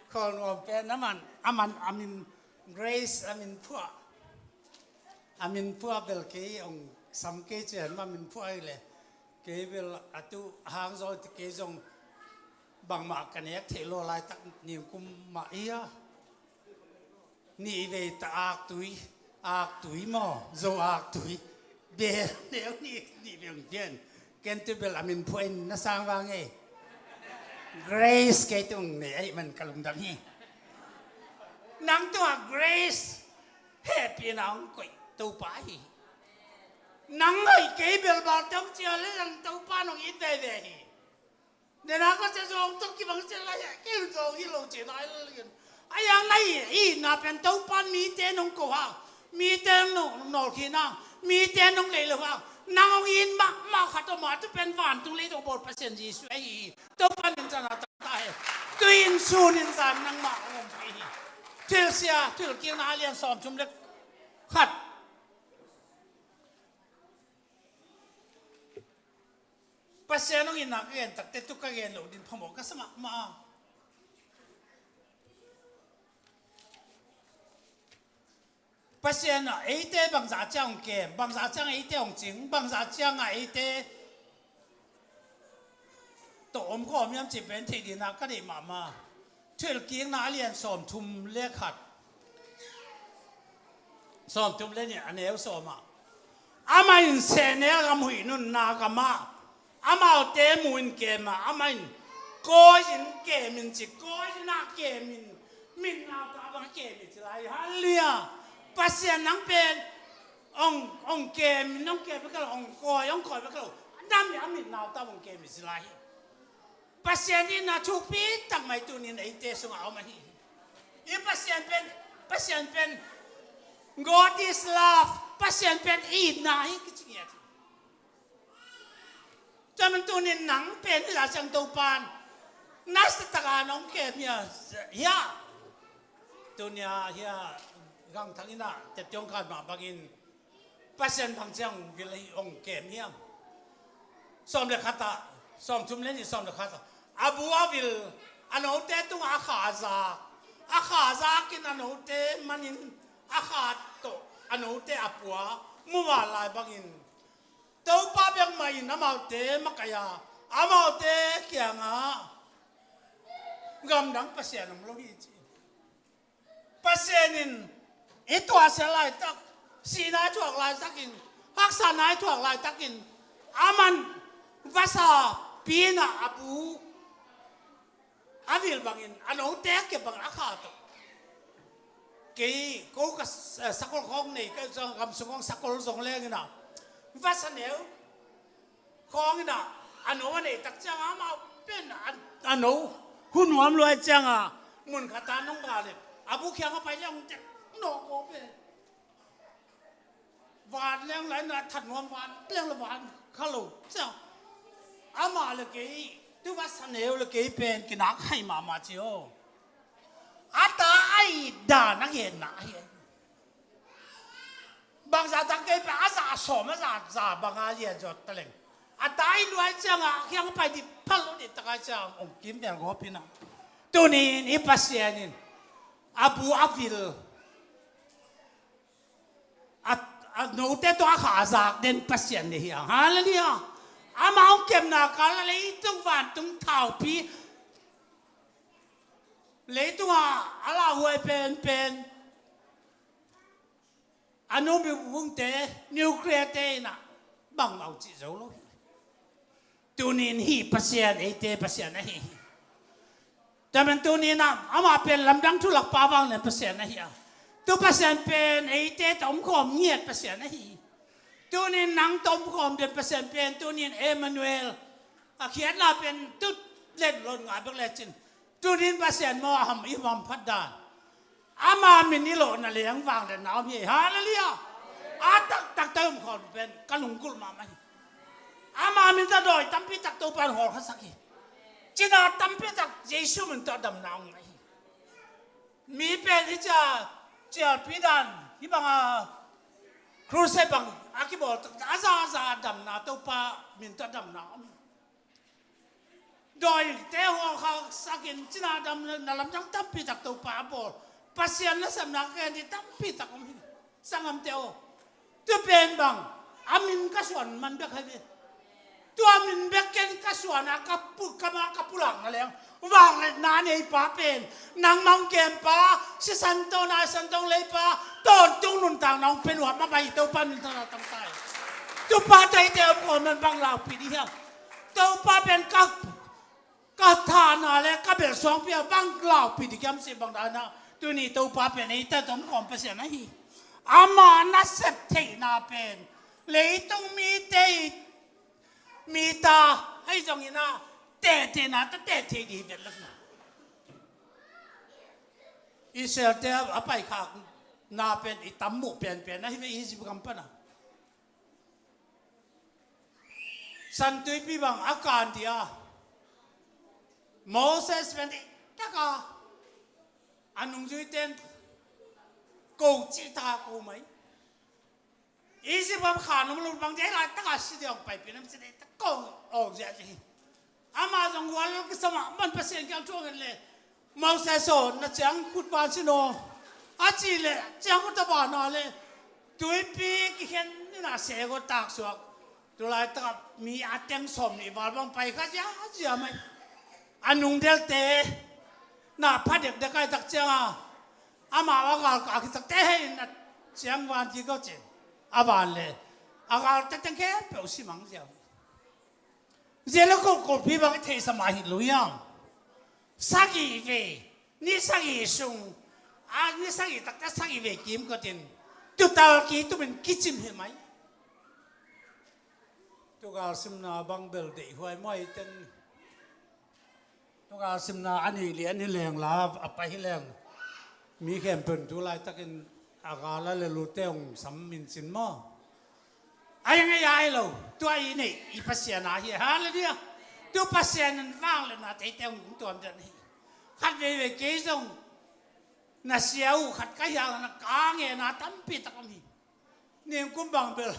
khawl nuam pen a man, a man, a min Grace, a min phuah. A min phuah bel kei ong sam kei cian ma min phuah hi le. Kei bel a tu hang zaw ti kei zong bangmah ka nek theih lo laitak ning kum mah ia. Nih vei ta aktui, aktui maw, zo aktui. Bel neu nih, nih vei ong pian. Ken tu bel a min phuah in na sang vang ei. Grace kei tung nei ei man ka lungdam hi. Nang tua Grace hehpihna ong koih Topa hi. Nang hoih kei bel bal tong cia le nang Topa nong it veve hi. Nena ka cia zong tok kibang cia lai kei zong hi lo cia nai lo lian. A yang nai i na pen Topa mite nong ko hang, mite nong nol khin hang, mite nong lei lo hang. Nang ong in mah mah khat om a tu pen vantung lei tong bawl Pasian Jesu ei hi. Topa min zan a tak ta he. Tui in sun in zan nang mah ong om pi hi. Thil sia, thil kikna a lian sawm thum le khat. Pasian ong in na ka gen takte tu ka gen lo din phamawh ka sa mahmah. Pasian ah eite bangzah ciang ong kem, bangzah ciang eite ong cing, bangzah ciang ah eite tawh om khawm hiam cih pen theih dingin ah ka deih mahmah. Thuhilhkikna a lian sawmthum le khat, sawmthum le nih a neu sawm ah, amah in sehnel gam huih nunna gam ah amaute mu in kem a, amah in kawi in kem in ci, kawi in ah kem in, min nauta bang kem in ci lai. Halleluiah. Pasian nang pen ong, ong kem in, ong kem bek lo, ong kawi, ong kawi bek lo, nam le a min nauta bang kem in ci lai hi. Pasian in na thupi tak mai tunin eite sungah a om ahi hi. I Pasian pen, Pasian pen, God is love. Pasian pen itna hi kici ngiat hi. Tua man tunin nang pen hi la ciang Topan nasa taka nong kem hia, hia. Tunia hia gangthang in ah tetiong khan mah bangin Pasian bang ciang vil ahi ong kem hiam? Sawm le khat ah, sawmthum le nih, sawm le khat ah, a bu a vil, a note tungah a kha a zak, a kha a zak in a note manin a kha tawh a note a pua mumal lai bangin Topa bek mah in amaute makaih a, amaute kiangah gamdang pasian om lo hi ci. Pasian in i tuahsiat laitak, sihna i thuak laitakin, haksatna i thuak laitakin, aman vasa pi in ah a bu a vil bangin a note a kep bangin a kha tawh. Kei ko ka s-, sakol khawng nei ka zong, gam sung khawng sakol zong leng in ah vasa neu khawng in ah a no a neih tak ciang amau pen a, a no hu nuam luai ciang a mun khat ah nong gal leh a bu kiang a pai leng tek no ko pen. Van leng lai na that nuam, van leng la van kha lo ciang. Amah le kei tu vasa neu le kei pen kinak hai mahmah ci aw. A ta a it dan a genna ahi. Bangzah tak kei pen a zah sawm a zah za banga lian zawt ta leng, a ta a it luai ciangah a kiang a pai dih phal lo dih tak ai ciang ong kim vel gawp in ah. Tunin i Pasian in a bu a vil, a, a note tawh a kha a zak den Pasian nei hi a. Halleluiah. Amah hong kepna kal a leitung vantung thaupi, leitungah a lauhuai penpen a nu bungte, nuclear te in ah bangmah uh cih zo lo hi. Tunin hih Pasian eite Pasian ahi hi. Tua man tunin ah amah pen lamdang thu lakpa vanglian Pasian ahi a. Tu Pasian pen eite tawh omkhawm ngiat Pasian ahi hi. Tunin nang tawh omkhawm den Pasian pen tunin Emmanuel, a khiatna pen tu len lon ngai bek lecin, tunin Pasian maw a ham i hamphat dan, ama min i lawhna leng vangliatna om hi. Halleluiah. A taktak tawh i omkhawm pen ka lunggulh mahmah hi. Ama min tawh dawi tampi tak Topa in hawlkhasak hi. Cina tampi tak Jesu min tawh damna hong ngah hi. Mi pen hi cia, cialpi dan hi banga crusade bang a kibawl taktak a zaza damna Topa min tawh damna om hi. Dawite hawlkhak sakin cina damna lamdang tampi tak Topa a bawl. Pasian nasepna ka gen dih tampi tak om hi. Sanggamte aw, tu pen bang a min ka suan man bek hi ve. Tua min bek ken ka suan a ka pu, ka ma ka pulakna leng vangliatna a neipa pen nangmah hong kempa, sisan tawh naisan tawh hong leipa, tawntung nuntakna hong pia nuam a mai Topa min thangna tangtai. Tupa taite om khawm nan bang laupi dih hiam? Topa pen ka, ka thahna le ka belsuangpi a bang laupi dih hiam cih bang dana tuni Topa pen eite tawh om khawm Pasian ahi. Ama nasep theihna pen leitung mite i mita hei zongin a tehtehna tawh tehthei dih hi vet lo. Israelte a paikhakna pen i tam muh penpen ahi ve Egypt gam pana. Santuipi bang a kan dih a Moses pen i taka a nungzuiten ko cih taka ko mai. Egypt gam khan om lo bang dei lai taka si deuh paipin am si dei tak ko awk ziah hi. Ama zong gual kisam ah man Pasian kiang thu a ngen le Moses aw na ciang khut van sin aw a ci le ciang khut a vana le tuipi kikhen nina se go taksuak. Tulai taka mi a teng sawm nih val bang pai kha ziazia mai. A nungdelte na pha dekdek ai tak cianga amau a gal kah khitakte hei na ciang van ti ko cin a van le a gal teteng khempeuh simang ziau. Zia le kolkolpi bang i theihsa mah hi lo hiam? Sagih vei ni sagih sung a ni sagih takte sagih vei kim kotin tutal kitumin kicim hi mai. Tugal simna bang bel deihhuai muai ten. Tugal simna a nih lian hi leng la a pai hi leng mi khempeuh tu laitakin a gala le lute hong sam min cin maw? A hi ngei a hi lo. Tua i neih i Pasian a hi. Halleluiah. Tu Pasian in vang le na teite hong tuam den hi. Khat veivei kei zong na sia uh khat ka hial na ka ngena tampi tak om hi. Ningkum bang bel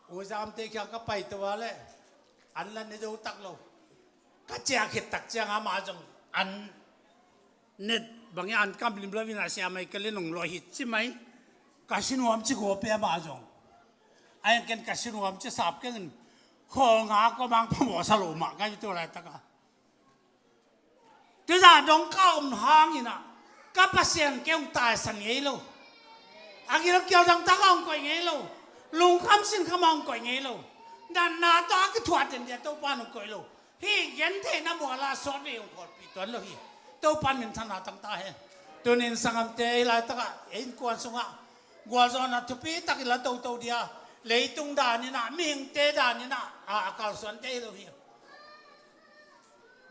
U Zamte kiang ka paito a le an la ne zo tak lo. Ka ciah khit tak ciang amah zong an ne bangin an kam lim lo in a sia mai ka le nong lo hi ci mai. Ka sinuam ci ko pe amah zong a eng ken ka sinuam ci sap kengin khawl nga ko mang phamawh sa lo mah ka hi tu laitaka. Tuza dong ka om hangin ah ka Pasian kei hong taisan ngei lo. A gilkial dangtak a hong koih ngei lo. Lungkham sinkham a hong koih ngei lo. Natna tawh a kithuah den dia Topa hong koih lo. Hih gentheihna muala sawt vei hong khawlpih tuan lo hi. Topa min thana tangta hen. Tunin sanggamte ei laitakah ei innkuan sungah gualzawhna thupi takin la toto dia leitung daninah mihingte daninah a kalsuante hi lo hi.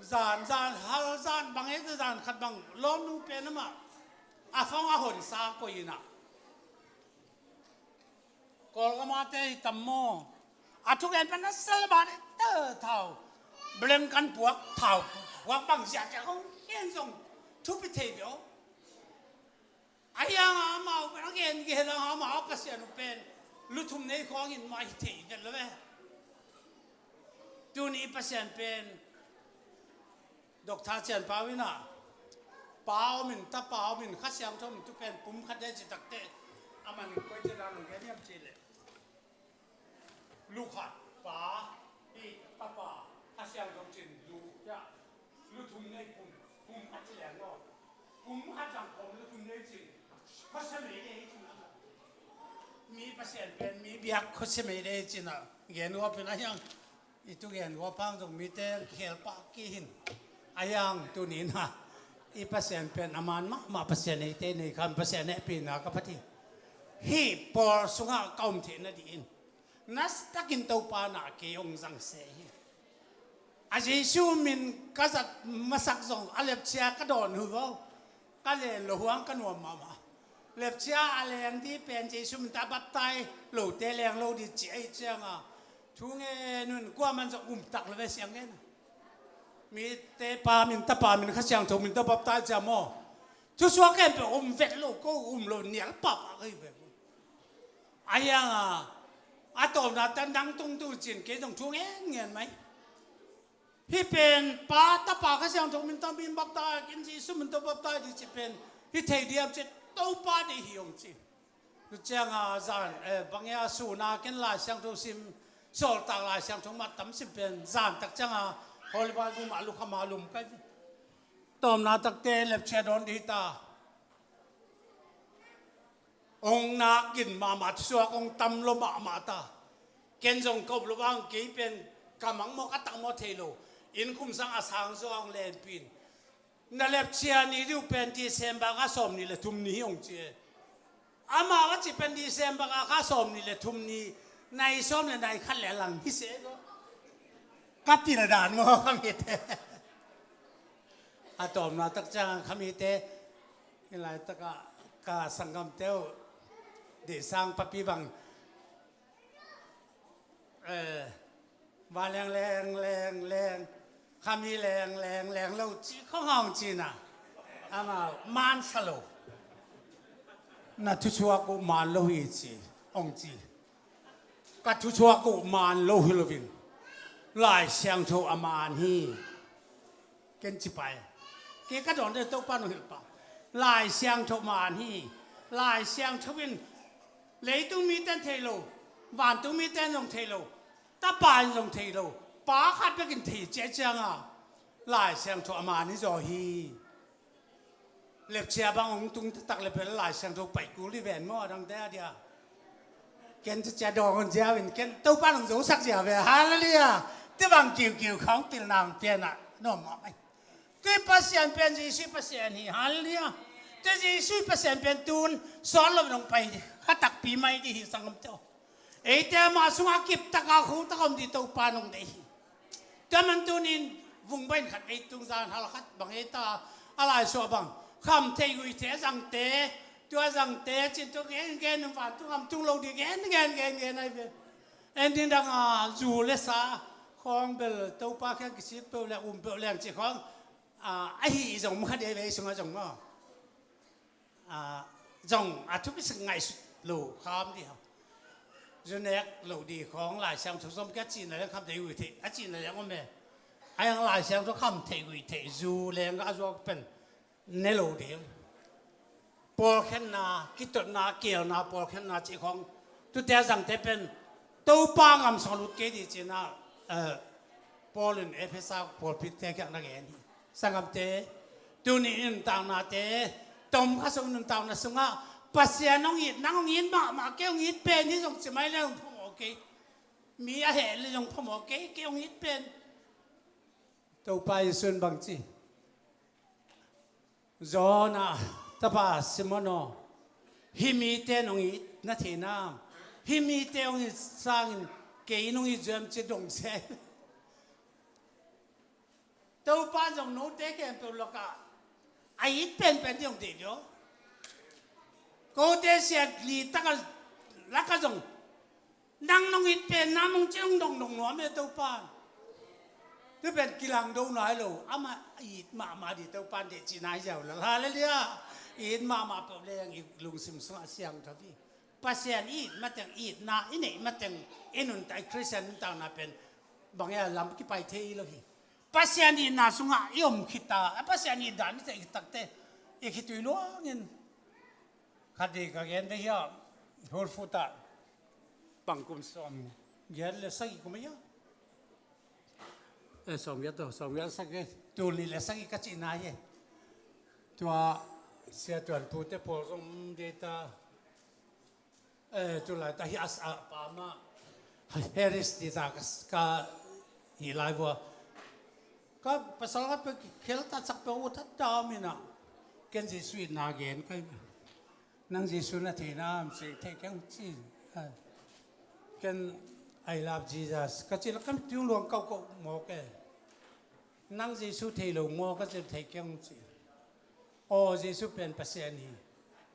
Zan zan hal zan bang e zan khat bang lawmnu pen amah a fang a honsa koih inah Kawlgamate hi tam maw? A thugen pan a sel ban e te thau bleng kan puak thau puak bang ziahziah kong hian zong thupi thei vio. A hiang a amau pen a gen gen a amau a Pasian uh pen luthum nei khawngin mah hi thei vet lo ve. Tuni Pasian pen Doctor Cian Pau in ah pa om in tapa om in Kha Siangtho om in tu pen pum khat dei ci takte a man in koite dan lo gen hiam ci le. Lu khat pa hi tapa Kha Siangtho cin lu ya lu thum nei pum pum khat ci leng lo. Pum khat zang pom lu thum nei cin. Khuasia mei dei hi cin a. Mi Pasian pen mi biak khuasia mei dei hi cin a. Gen ua pen a hiang. I tu gen ua pang zong mite khel pah ki hin. A hiang tu ni na. I Pasian pen a man mahmah Pasian eite nei khan Pasian hehpihna ka phat hi. Hih pawl sungah ka om theihna dih in. Nastakin Topa na kei hong zang se hi. A Jesu min ka zat masak zong a lepcia ka dawn hu vo. Ka len lo huang ka nuam mahmah. Lepcia a leng di pen Jesu min ta baptai lote leng lo di ci ei cianga. Thu ngen un, kuaman zong um tak lo ve, siang ngen. Mite pa min, tapa min, Kha Siangtho min tawh baptize cia maw? Thusuak khempeuh um vet lo, ko um lo, nial pahpah ka hi ve. A hiang a, a tawpna tak nang tung tung cin, kei zong thu ngen ngen mai. Hih pen Pa, Tapa, Kha Siangtho min tawh min baptize, ken Jesu min tawh baptize ding cih pen hi thei diam cih, Topa deih hi hong ci. Tu ciang a zan, eh, bang hia, sun a ken Lai Siangtho sim, Sawltak Lai Siangtho mah tam sim pen, zan tak ciang a Holy Bible mah lukha mah lum kai. Tawpna takte lepcia dawn ding hi ta. Hong nak gin mahmah, thusuak hong tam lua mahmah ta. Ken zong kop lo vang, kei pen ka mang maw, ka tak maw thei lo. Inn khum sang a sang zaw hong lenpin. Na lepcia ni ding uh pen December kha sawm nih le thum ni hi hong ci e. Amah va cih pen December kha sawm nih le thum ni, nai sawm le nai khat le lang hi se lo. Ka pil dan maw, khamite. A tawpna tak ciang khamite, hih laitak ah ka sanggamte uh, deihsang papi bang, eh, va leng leng leng leng, khami leng leng leng lo ci khong hong ci na. Amau man sa lo. Na thusuak uh man lo hi ci, hong ci. Ka thusuak uh man lo hi loin, Lai Siangtho a man hi. Ken ci pai. Kei ka dawn deuh, Topa nong hilh pah. Lai Siangtho man hi. Lai Siangtho in leitung mite in thei lo, vantung mite in zong thei lo, Tapa in zong thei lo, Pa khat bek in thei ciah ciang a, Lai Siangtho a man hi zaw hi. Lepcia bang hong tung taktak le pen Lai Siangtho pai kul hi ven maw, a dangte a dia. Ken cia cia dawng hon ziau in, ken Topa nong zosak ziau ve. Halleluiah. Tua bang kiukiu khawng pilna hong pian ah nuam mah mai. Tua Pasian pen Jesuh Pasian hi. Halleluiah. Tua Jesuh Pasian pen tun sawt lo nong pai kha takpi mai ding hi, sanggamte aw. Eite amah sungah kip taka, khul taka om ding Topa nong deih hi. Tua man tunin vungbain khat vei tung, zan hal khat bang, eite a laisuah bang, kham thei guih thei a zangte, tua zangte cin tua gen gen, vantung kham tung lo ding gen gen gen gen ai ve. En ding dang a, zu le sa khawng bel Topa kiang kisik peuh le um peuh leng ci khawng, a, ahi zong kha dei ve, ei sungah zong maw. A, zong a thupi sak ngaihsut lo kham dih hau. Zu nek lo dih khawng Lai Siangtho zom kia cihna leng kham thei guih thei, a cihna leng om e. A yang Lai Siangtho kham thei guih thei, zu leng a zuak pen ne lo dih. Pawlkhenna, kitotna, kielna, pawlkhenna cih khawng, tuate a zangte pen Topa ngam sung lut kei dih cihna, eh, Paul in Efesa pawlpite kiang na gen hi. Sanggamte, tuni in nuntaknate, tom kha sung nuntakna sungah Pasian hong it, nang hong it mahmah, kei hong it pen hi zong ci mai le hong phamawh kei. Mi a heh le zong phamawh kei, kei hong it pen. Topa Jesuh in bang ci? Jonah tapa Simon aw, hih mite nong it na thei nam? Hih mite hong it sangin kei nong it zuam ci dong se. Topa zong note khempeuh lakah a it penpen ding hong deih dih aw. Kote siat li taka lakah zong nang nong it pen nam hong ci hong dong dong nuam e Topa. Tu pen kilang do nai lo, amah it mahmah dih Topa in deih cihna hi ziau lel. Halleluiah. It mahmah peuh leng i lungsim sungah siangtho hi. Pasian i it mateng, itna i neih mateng, i nuntak, i Khristian nuntakna pen bang hia, lam kipai thei lo hi. Pasian itna sungah i om khit a, a Pasian it dan i theih khit takte i khitui luangin. Khat dih ka gen ve hia, Whole Foods ah bang kum, sawm giat le sagih kum a hia? Eh, sawm giat tawh, sawm giat sagih, tul nih le sagih ka cihna hi. Tua Sia Tuan Pute pawl zong data, eh, tu laita hi a sa pa mah, Harris ti ta ka, ka hi lai vua. Ka pasal khat pe khel ta sak pe u that dam ina. Ken Jesuh itna gen kai. Nang Jesuh na thei nam, ci thei keng ci. Ken, "I love Jesus," ka ci la kam tiu luang kau kau mawk e. "Nang Jesuh thei lo maw?" ka ci, "Thei keng," ci. "Aw, Jesuh pen Pasian hi."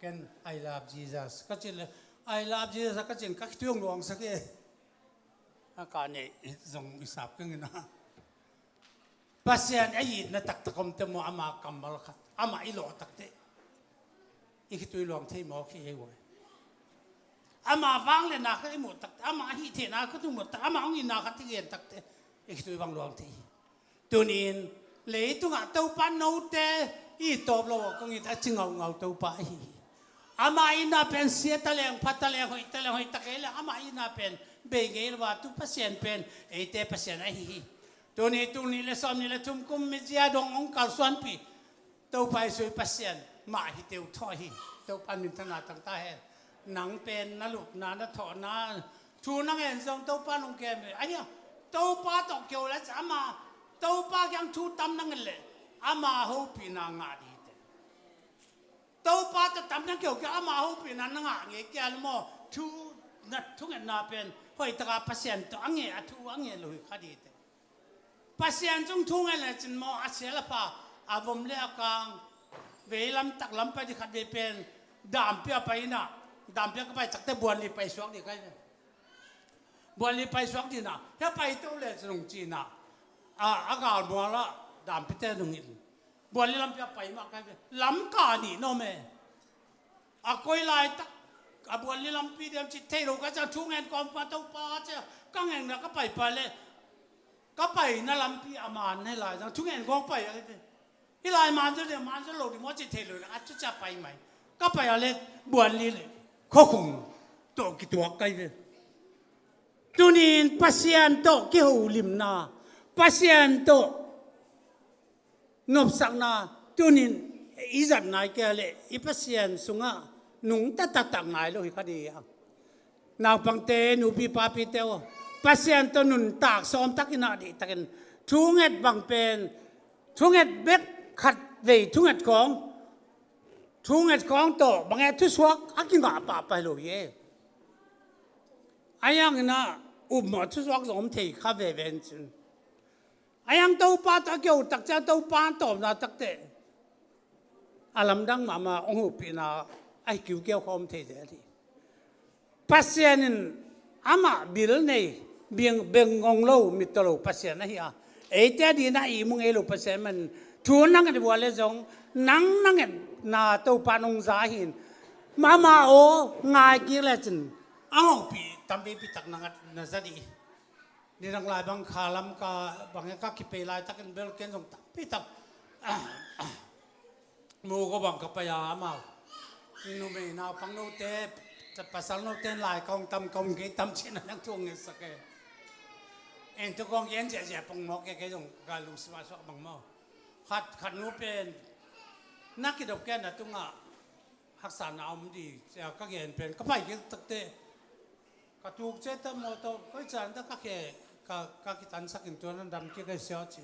Ken, "I love Jesus," ka ci le, "I love Jesus," ka ci, ka khituang luang sak e. A ka neih zong i sap keng ina. Pasian a itna taktak om te maw, ama kammal khat, ama i lawh takte i khitui luang thei maw, khi hei uai. Ama vangliatna khat i muh takte, ama a hih theihna khat i muh takte, ama hong itna khat i gen takte i khitui bang luang thei hi. Tunin leitungah Topa note i tawp lo a kong it a ci ngaungau Topa ahi hi. Ama itna pen sia ta leng, pha ta leng, hoih ta leng, hoih ta kei leng, ama itna pen bei ngei lo a, tu Pasian pen eite Pasian ahi hi. Tuni tul nih le sawm nih le thum kum mizia dong hong kalsuanpih Topa i sui Pasian mah hi teu thaw hi. Topa minthanna tangta hen. Nang pen na lupna, na thawhna, thu na ngen zong Topa nong kem ve. Ahi a, Topa tawh keu le ama, Topa kiang thu tam na ngen le ama hopihna ngah dih te. Topa tawh tam na keu kia ama hopihna na ngah ngei kia le maw? Thu, na thungetna pen hoih taka Pasian tawh a ngeh, a thu a ngeh lo hi kha dih te. Pasian cung thu ngen lecin maw, a sia le pha, a vom le a kang, vei lam tak lam pai dih khat vei pen dampi a pai ina, dampi a ka pai takte buan li pai suak dih kai ve. Buan li pai suak dih ina, hia pai to lecin hong ci ina, a, a galmual ah dampi te nong it. Buan li lampi a pai mah kai ve. Lam ka nih nawm e. A koi laitak a buan li lampi diam cih thei lo ka ciang thu ngen kawm ka Topa ciang ka ngen na ka pai pa le ka pai na lampi a man hei lai zang thu ngen kawm pai a hi lai man zaw ding man zaw lo ding maw cih thei lo le a cu cia pai mai ka pai a le buan li le khuakhung tawh kituak kai ve. Tunin Pasian tawh kiholimna, Pasian tawh nopsakna tunin i zat nai kei a le i Pasian sungah nungta taktak nai lo hi kha dih a. Naupangte, nupi papite aw, Pasian tawh nuntak sawm takin a dih takin thunget bang pen, thunget bek khat vei thunget khawng, thunget khawng tawh bang e thusuak a kingah pahpah hi lo hi e. A yang ina upmawh thusuak zong om thei kha veve in cin. A yang Topa tawh a keu tak ciang Topa tawpna takte a lamdang mahmah hong hupihna a hi kiukiau kha om thei zel hi. Pasian in amah bil nei, beng ngong lo, mittaw lo Pasian ahi a, eite a dina ihmu ngei lo Pasian man thu nang et vua le zong nang nang etna Topa nong za hin mahmah aw ngai kik lecin a hopih tampipi tak nang at na za dih. Nidang lai bang kha lam ka bang e ka kipei laitakin bel ken zong tampi tak mu ko bang ka pai a amau numei naupang note pasal note lai ka hong tam ka hong kei tam cihna nang thu hong ngetsak e. En tu kong gen ziahziah pong mawk e kei zong ka lungsim a suak bang maw. Khat khat nu pen na kidop ken a tungah haksa na om di cia ka gen pen ka pai kik takte ka tuk cia ta mawtaw koi can ta ka khe ka kitansak in tua nan dam kik a sia ci.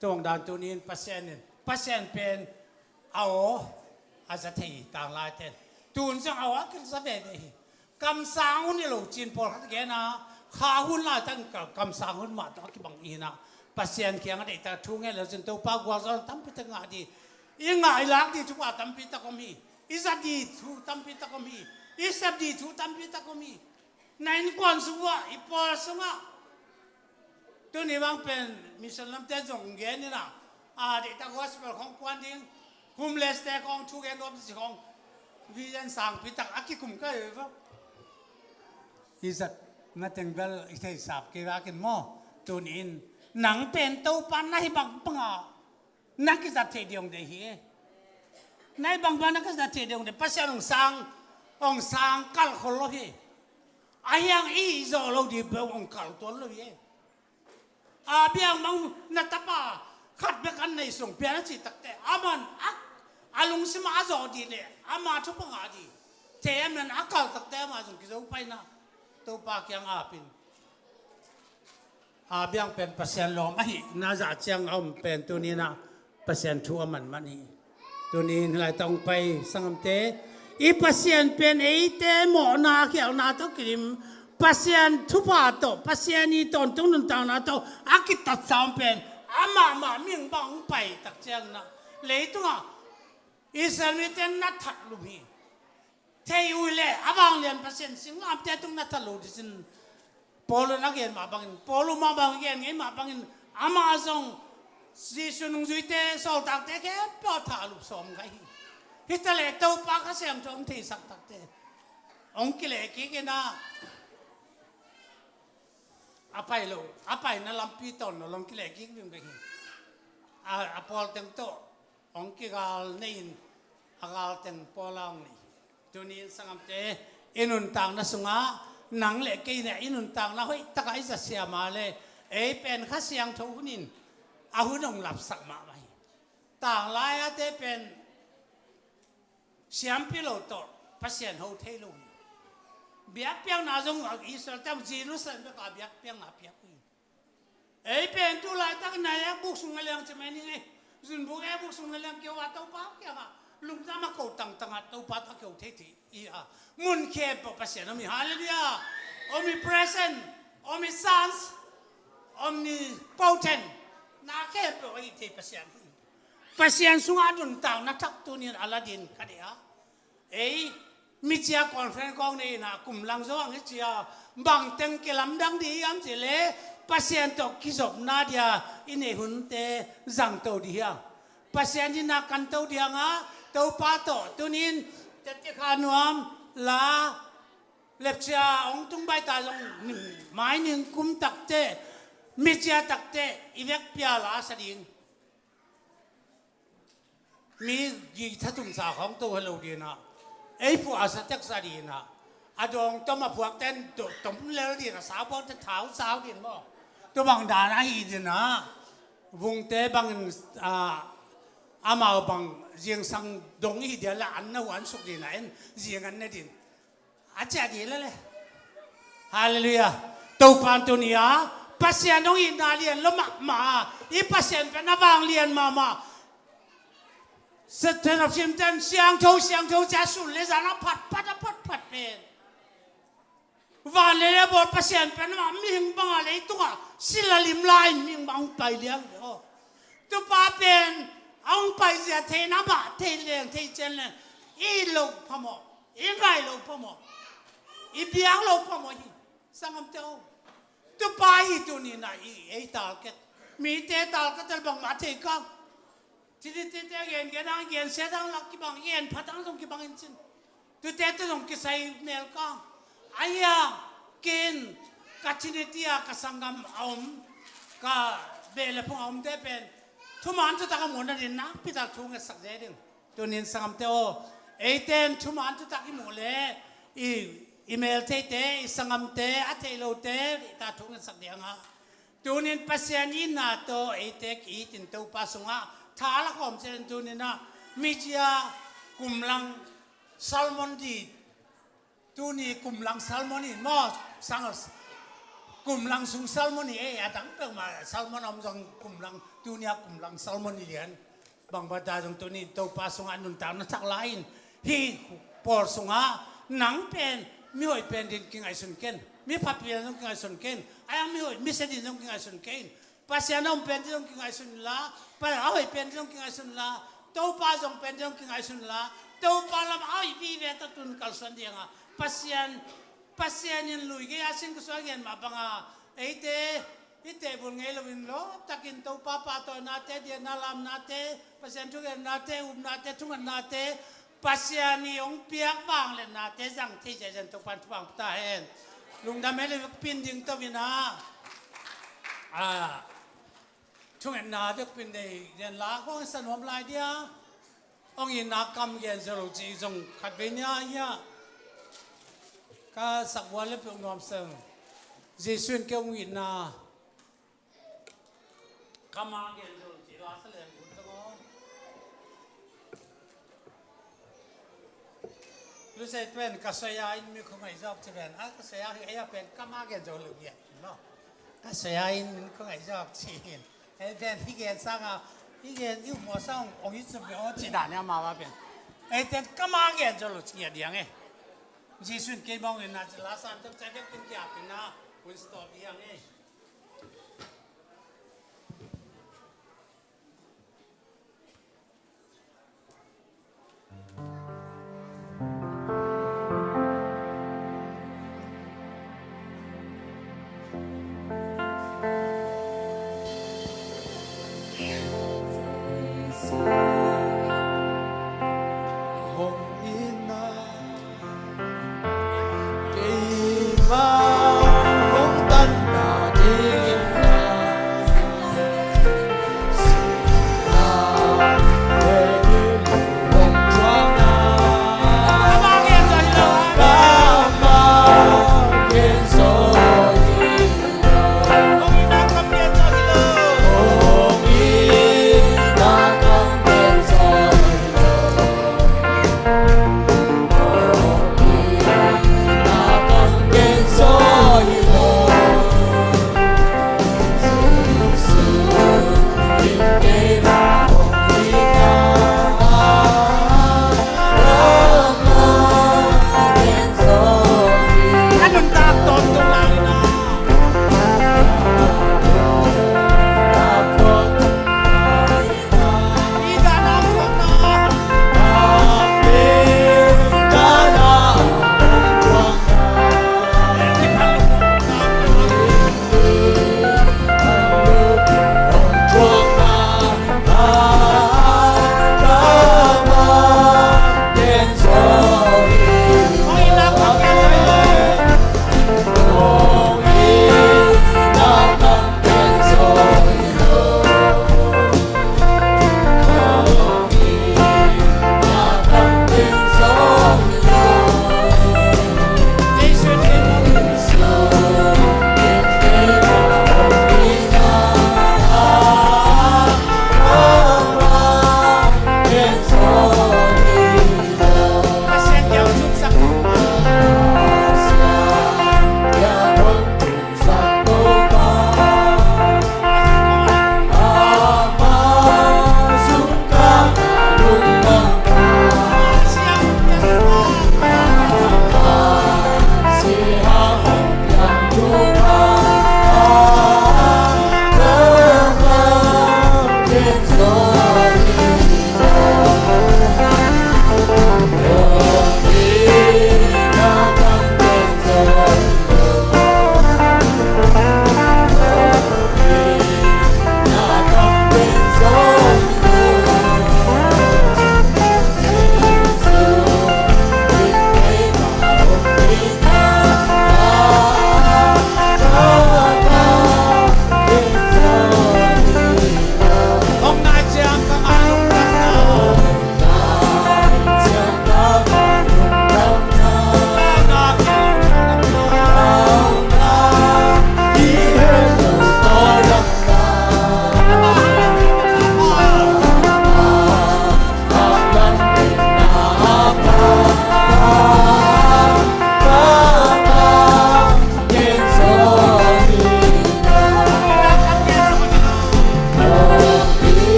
Tuang dan tunin Pasian in Pasian pen a aw a za thei tang lai ten tun zong a aw a kil za veve hi. Kamsang hun i lo cin pawlkhat gen a kha hun lai tang kamsang hun mah tawh a kibang i na Pasian kiang a deihtak thu ngen lo cin Topa gualzawhna tampi tak ngah di. I ngah i lak di thupha tampi tak om hi. I zat di thu tampi tak om hi. I sep di thu tampi tak om hi. Na innkuan sungah i pawl sungah tuni bang pen mission lamte zong gen ina a deihtak gospel khong kuan ding homeless te khong thu gen gawp si khong vision sangpi tak a kikum ka hi va. I zat na teng bel i theisap kei vakin maw tunin nang pen Topa na hi bang banga na kizat thei ding dei hi. Na hi bang banga na kizat thei ding dei Pasian hong sang hong sang kal khol lo hi. A hiang i zawh lo di beu hong kal tuan lo hi. A biang mang na tapa khat bek an nei sung pian a cih takte aman a lungsim a zawh dih le ama thupha ngah dih thei a man a kal takte ama zong kizo paina Topa kiang apin a biang pen Pasian lawm ahi na zah ciang a om pen tuninah Pasian thu a manman hi. Tunin hilai tawng pai sangamte i Pasian pen eite mawhna khialhna tawh kilim Pasian thupha tawh Pasian i tawntung nuntakna tawh a kitatsa om pen amahmah ming bang pai tak ciangna leitungah Israel mite na that lum hi. Thei uh le a vanglian Pasian singlamte tung na that lo dicin Paul in a gen mah bangin, Paul mah bangin gen ngei mah bangin, amah zong Jesu nungzuite, sawltakte khempeuh a thah lup sawm ngah hi. Hi ta leh Topa Kha Siangtho hong theisak takte hong kileh kik in a, a pai lo, a paina lampi tawn lo hong kileh kik ving bek hi. A, a pawl teng tawh hong kigal nei in, a gal teng pawl a hong nei hi. Tuni in sanggamte, i nuntakna sungah nang le kei in i nuntakna hoih takah i za siam a leh, ei pen Kha Siangtho hun in a hun hong lapsak mahmah hi. Tanglai-ate pen siampi lo tawh Pasian ho thei lo hi. Biakpiakna zong Israel tam Jerusalem bekah biakpiakna piak uh hi. Ei pen tu laitak in a yakbuk sung na liang ci mai ning ei. Zunbuk yakbuk sung na liang kio a Topa kiangah lungdam a ko tangtangah Topa tawh kio thei thei hi a. Mun khempeuh Pasian om hi. Halleluiah. Omnipresent, omniscience, omnipotent. Na khempeuh a hi thei Pasian hi. Pasian sungah nuntakna thak tuni in a la ding ka deih a. Ei, Michia conference kong nei in a kum lang zo ang hi ci a, bang teng kilamdang ding hiam cih leh Pasian tawh kizopna dia i neih hunte zangto ding hi a. Pasian in a kanto ding a, Topa tawh tuni in Tetikha nuam la lepcia hong tung baih ta zong mai ning kum takte, Michia takte i vekpi a la sa ding. Mi githa tung sa khawng to hi lo ding a, ei phuah a sa tek sa ding a, a dawng tom a phuakten tom lel ding a, saubuakte thau sau ding maw? Tua bang dan a hi ding a, vungte bangin, a, amau bang zingsang dong i hi ding a, la an na huan suk ding a, en zing an ne ding. A ciah ding lele. Halleluiah. Topa in tuni a Pasian hong itna lian lo mahmah a, i Pasian pen a vanglian mahmah. Sethenop simten siangtho siangtho cia sun le zan a phatphat a phatphat pen van le le bawl Pasian pen amah mihing bangah leitungah sila lim lai mihing bang hong pai liang hi aw. Topa pen a hong paizia thei na mah thei leng thei cian leng i it lo phamawh, i ngai lo phamawh, i biak lo phamawh hi. Sanggamte aw, Topa hi tuni na i ei talket, mite talket el bangmah thei kang. Tititite gen gen ang gen siat ang lak kibang, gen phat ang zong kibang in cin. Tute te zong kisai mel kang. Ahi a ken ka Trinity a ka sanggam a om, ka beh le phung a omte pen thuman thutak a muhna ding nakpitak thu ngetsak ding. Tunin sanggamte aw, eite in thuman thutak i muh le i, i mel theite, i sanggamte, a thei lote, i ta thu ngetsak ding a. Tunin Pasian itna tawh eite ki-itin Topa sungah tha la khawm ciatin tunin ah mizia kum lang sermon di, tuni kum lang sermon hi maw, sang kum lang sung sermon hi, eh, a dang peuhmah sermon om zong kum lang, tuni a kum lang sermon hi lian. Bang bata zong tuni Topa sungah nuntakna thak lai-in hih pawl sungah nang pen mihoih pen din kingaihsun ken, mi pha pen zong kingaihsun ken, a yang mihoih mi sia din zong kingaihsun ken, Pasian a om pen din zong kingaihsun la, Pa a hoih pen din zong kingaihsun la, Topa zong pen din zong kingaihsun la, Topa lam a hoih vive tak tun kalsuan ding a, Pasian, Pasian in lui gei a sin ka suak gen mah banga eite i tehvul ngei loin lawp takin Topa pahtawinate, diatna lamnate, Pasian thugennate, upnate, thungetnate, Pasian i hong piak vangliatnate zang thei ziahziah Topa in thupha pia ta hen. Lungdam hen. Le vekpi in ding to in ah, a, thungetna vekpi in nei den la kong sa nuam lai dia. Hong itna kam gen zo lo cih zong khat vei nia hia. Ka sak vua le peuh nuam seng. Jesu in kei hong itna kam a gen zo lo cih la sa leng ut zong aw. Lusei pen ka soi a in mi kho ngaih zawk ci pen, a ka soi a hi a pen kam a gen zo lo ngiat maw? Ka soi a in mi kho ngaih zawk ci in. Ei pen hi gen sang a, hi gen i upmawh sang ong i cup ve aw ci dan e ama va pen. Ei pen kam a gen zo lo ci ngiat diang e. Jesu in kei bang in na ci la san tok cai bek pin kia pin na un stop diang e.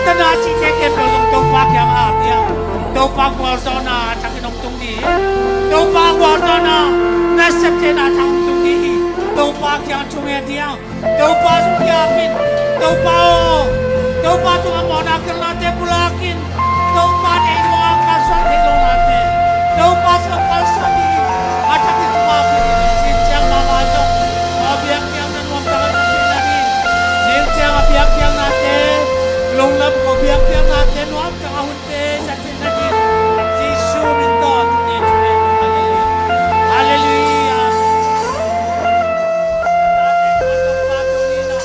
Tana cihte khempeuh zong Topa kiangah ap ding. Topa gualzawhna a thakin hong tung ding hi. Topa gualzawhna nasepte na a thakin hong tung ding hi. Topa kiang thu ngen ding. Topa sung kiang ap in. Topa aw, Topa tungah mawhna kilnate pulak in. Topa deih lua a kalsuan theih lohnate, Topa sung kalsuan ding a thakin pulak in. Zing ciang mahmah zong a biakpiakna nuamtak a theihna ding. Zing ciang a biakpiaknate lunglam ko, biakpiaknate nuamtak a hunte zat theihna ding. Jesu min tawh tuni in thu ngen. Halleluiah. Halleluiah.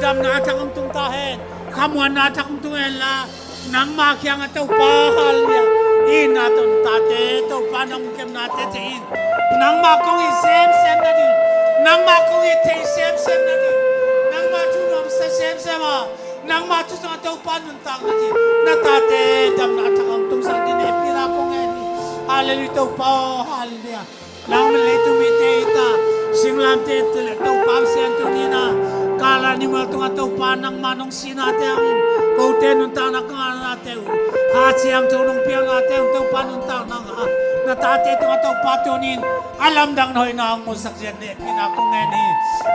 Damna thak hong tung ta hen. Khamuanna thak hong tung hen la, nangma kiangah Topa, halleluiah, i itna tawh na tate Topa nong kemnate thei in. Nangma kong it semsem nading, nangma kong it thei semsem nading, nangma thu nuamsa semsem a, nangma thu sungah Topa nuntak nading na tate damna thak hong tungsak dingin hehpihna kong ngen hi. Halleluiah, Topa aw, halleluiah. Nang min leitung mite hi ta, singlamteh te le Topa hong siangtho ni in a, Kalvari mual tungah Topa nangma nong sinate hangin kote nuntakna ka nganate uh, Kha Siangtho nong piaknate uh, Topa nuntakna ngah a, na tate tungah Topa tuni in a lamdang na hoihna hong musak ziat in hehpihna kong ngen hi.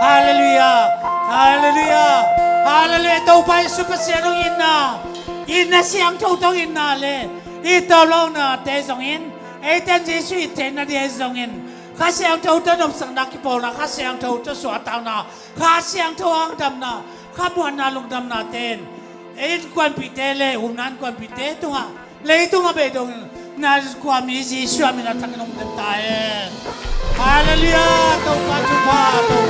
Halleluiah. Halleluiah. Halleluiah. Topa Jesu Pasian hong itna, itna siangtho tawh itna le i tawlawhnate zongin, eite'n Jesu it theihna ding ahi zongin, Kha Siangtho tawh nopsakna, kipawlna, Kha Siangtho tawh suahtakna, Kha Siangtho hang damna, khamuanna lungdamnate in innkuanpihte le upna innkuanpihte tungah, leitung a beidong na innkuan mi Jesu a min a thakin hong dem ta hen. Halleluiah. Topa thupha, Topa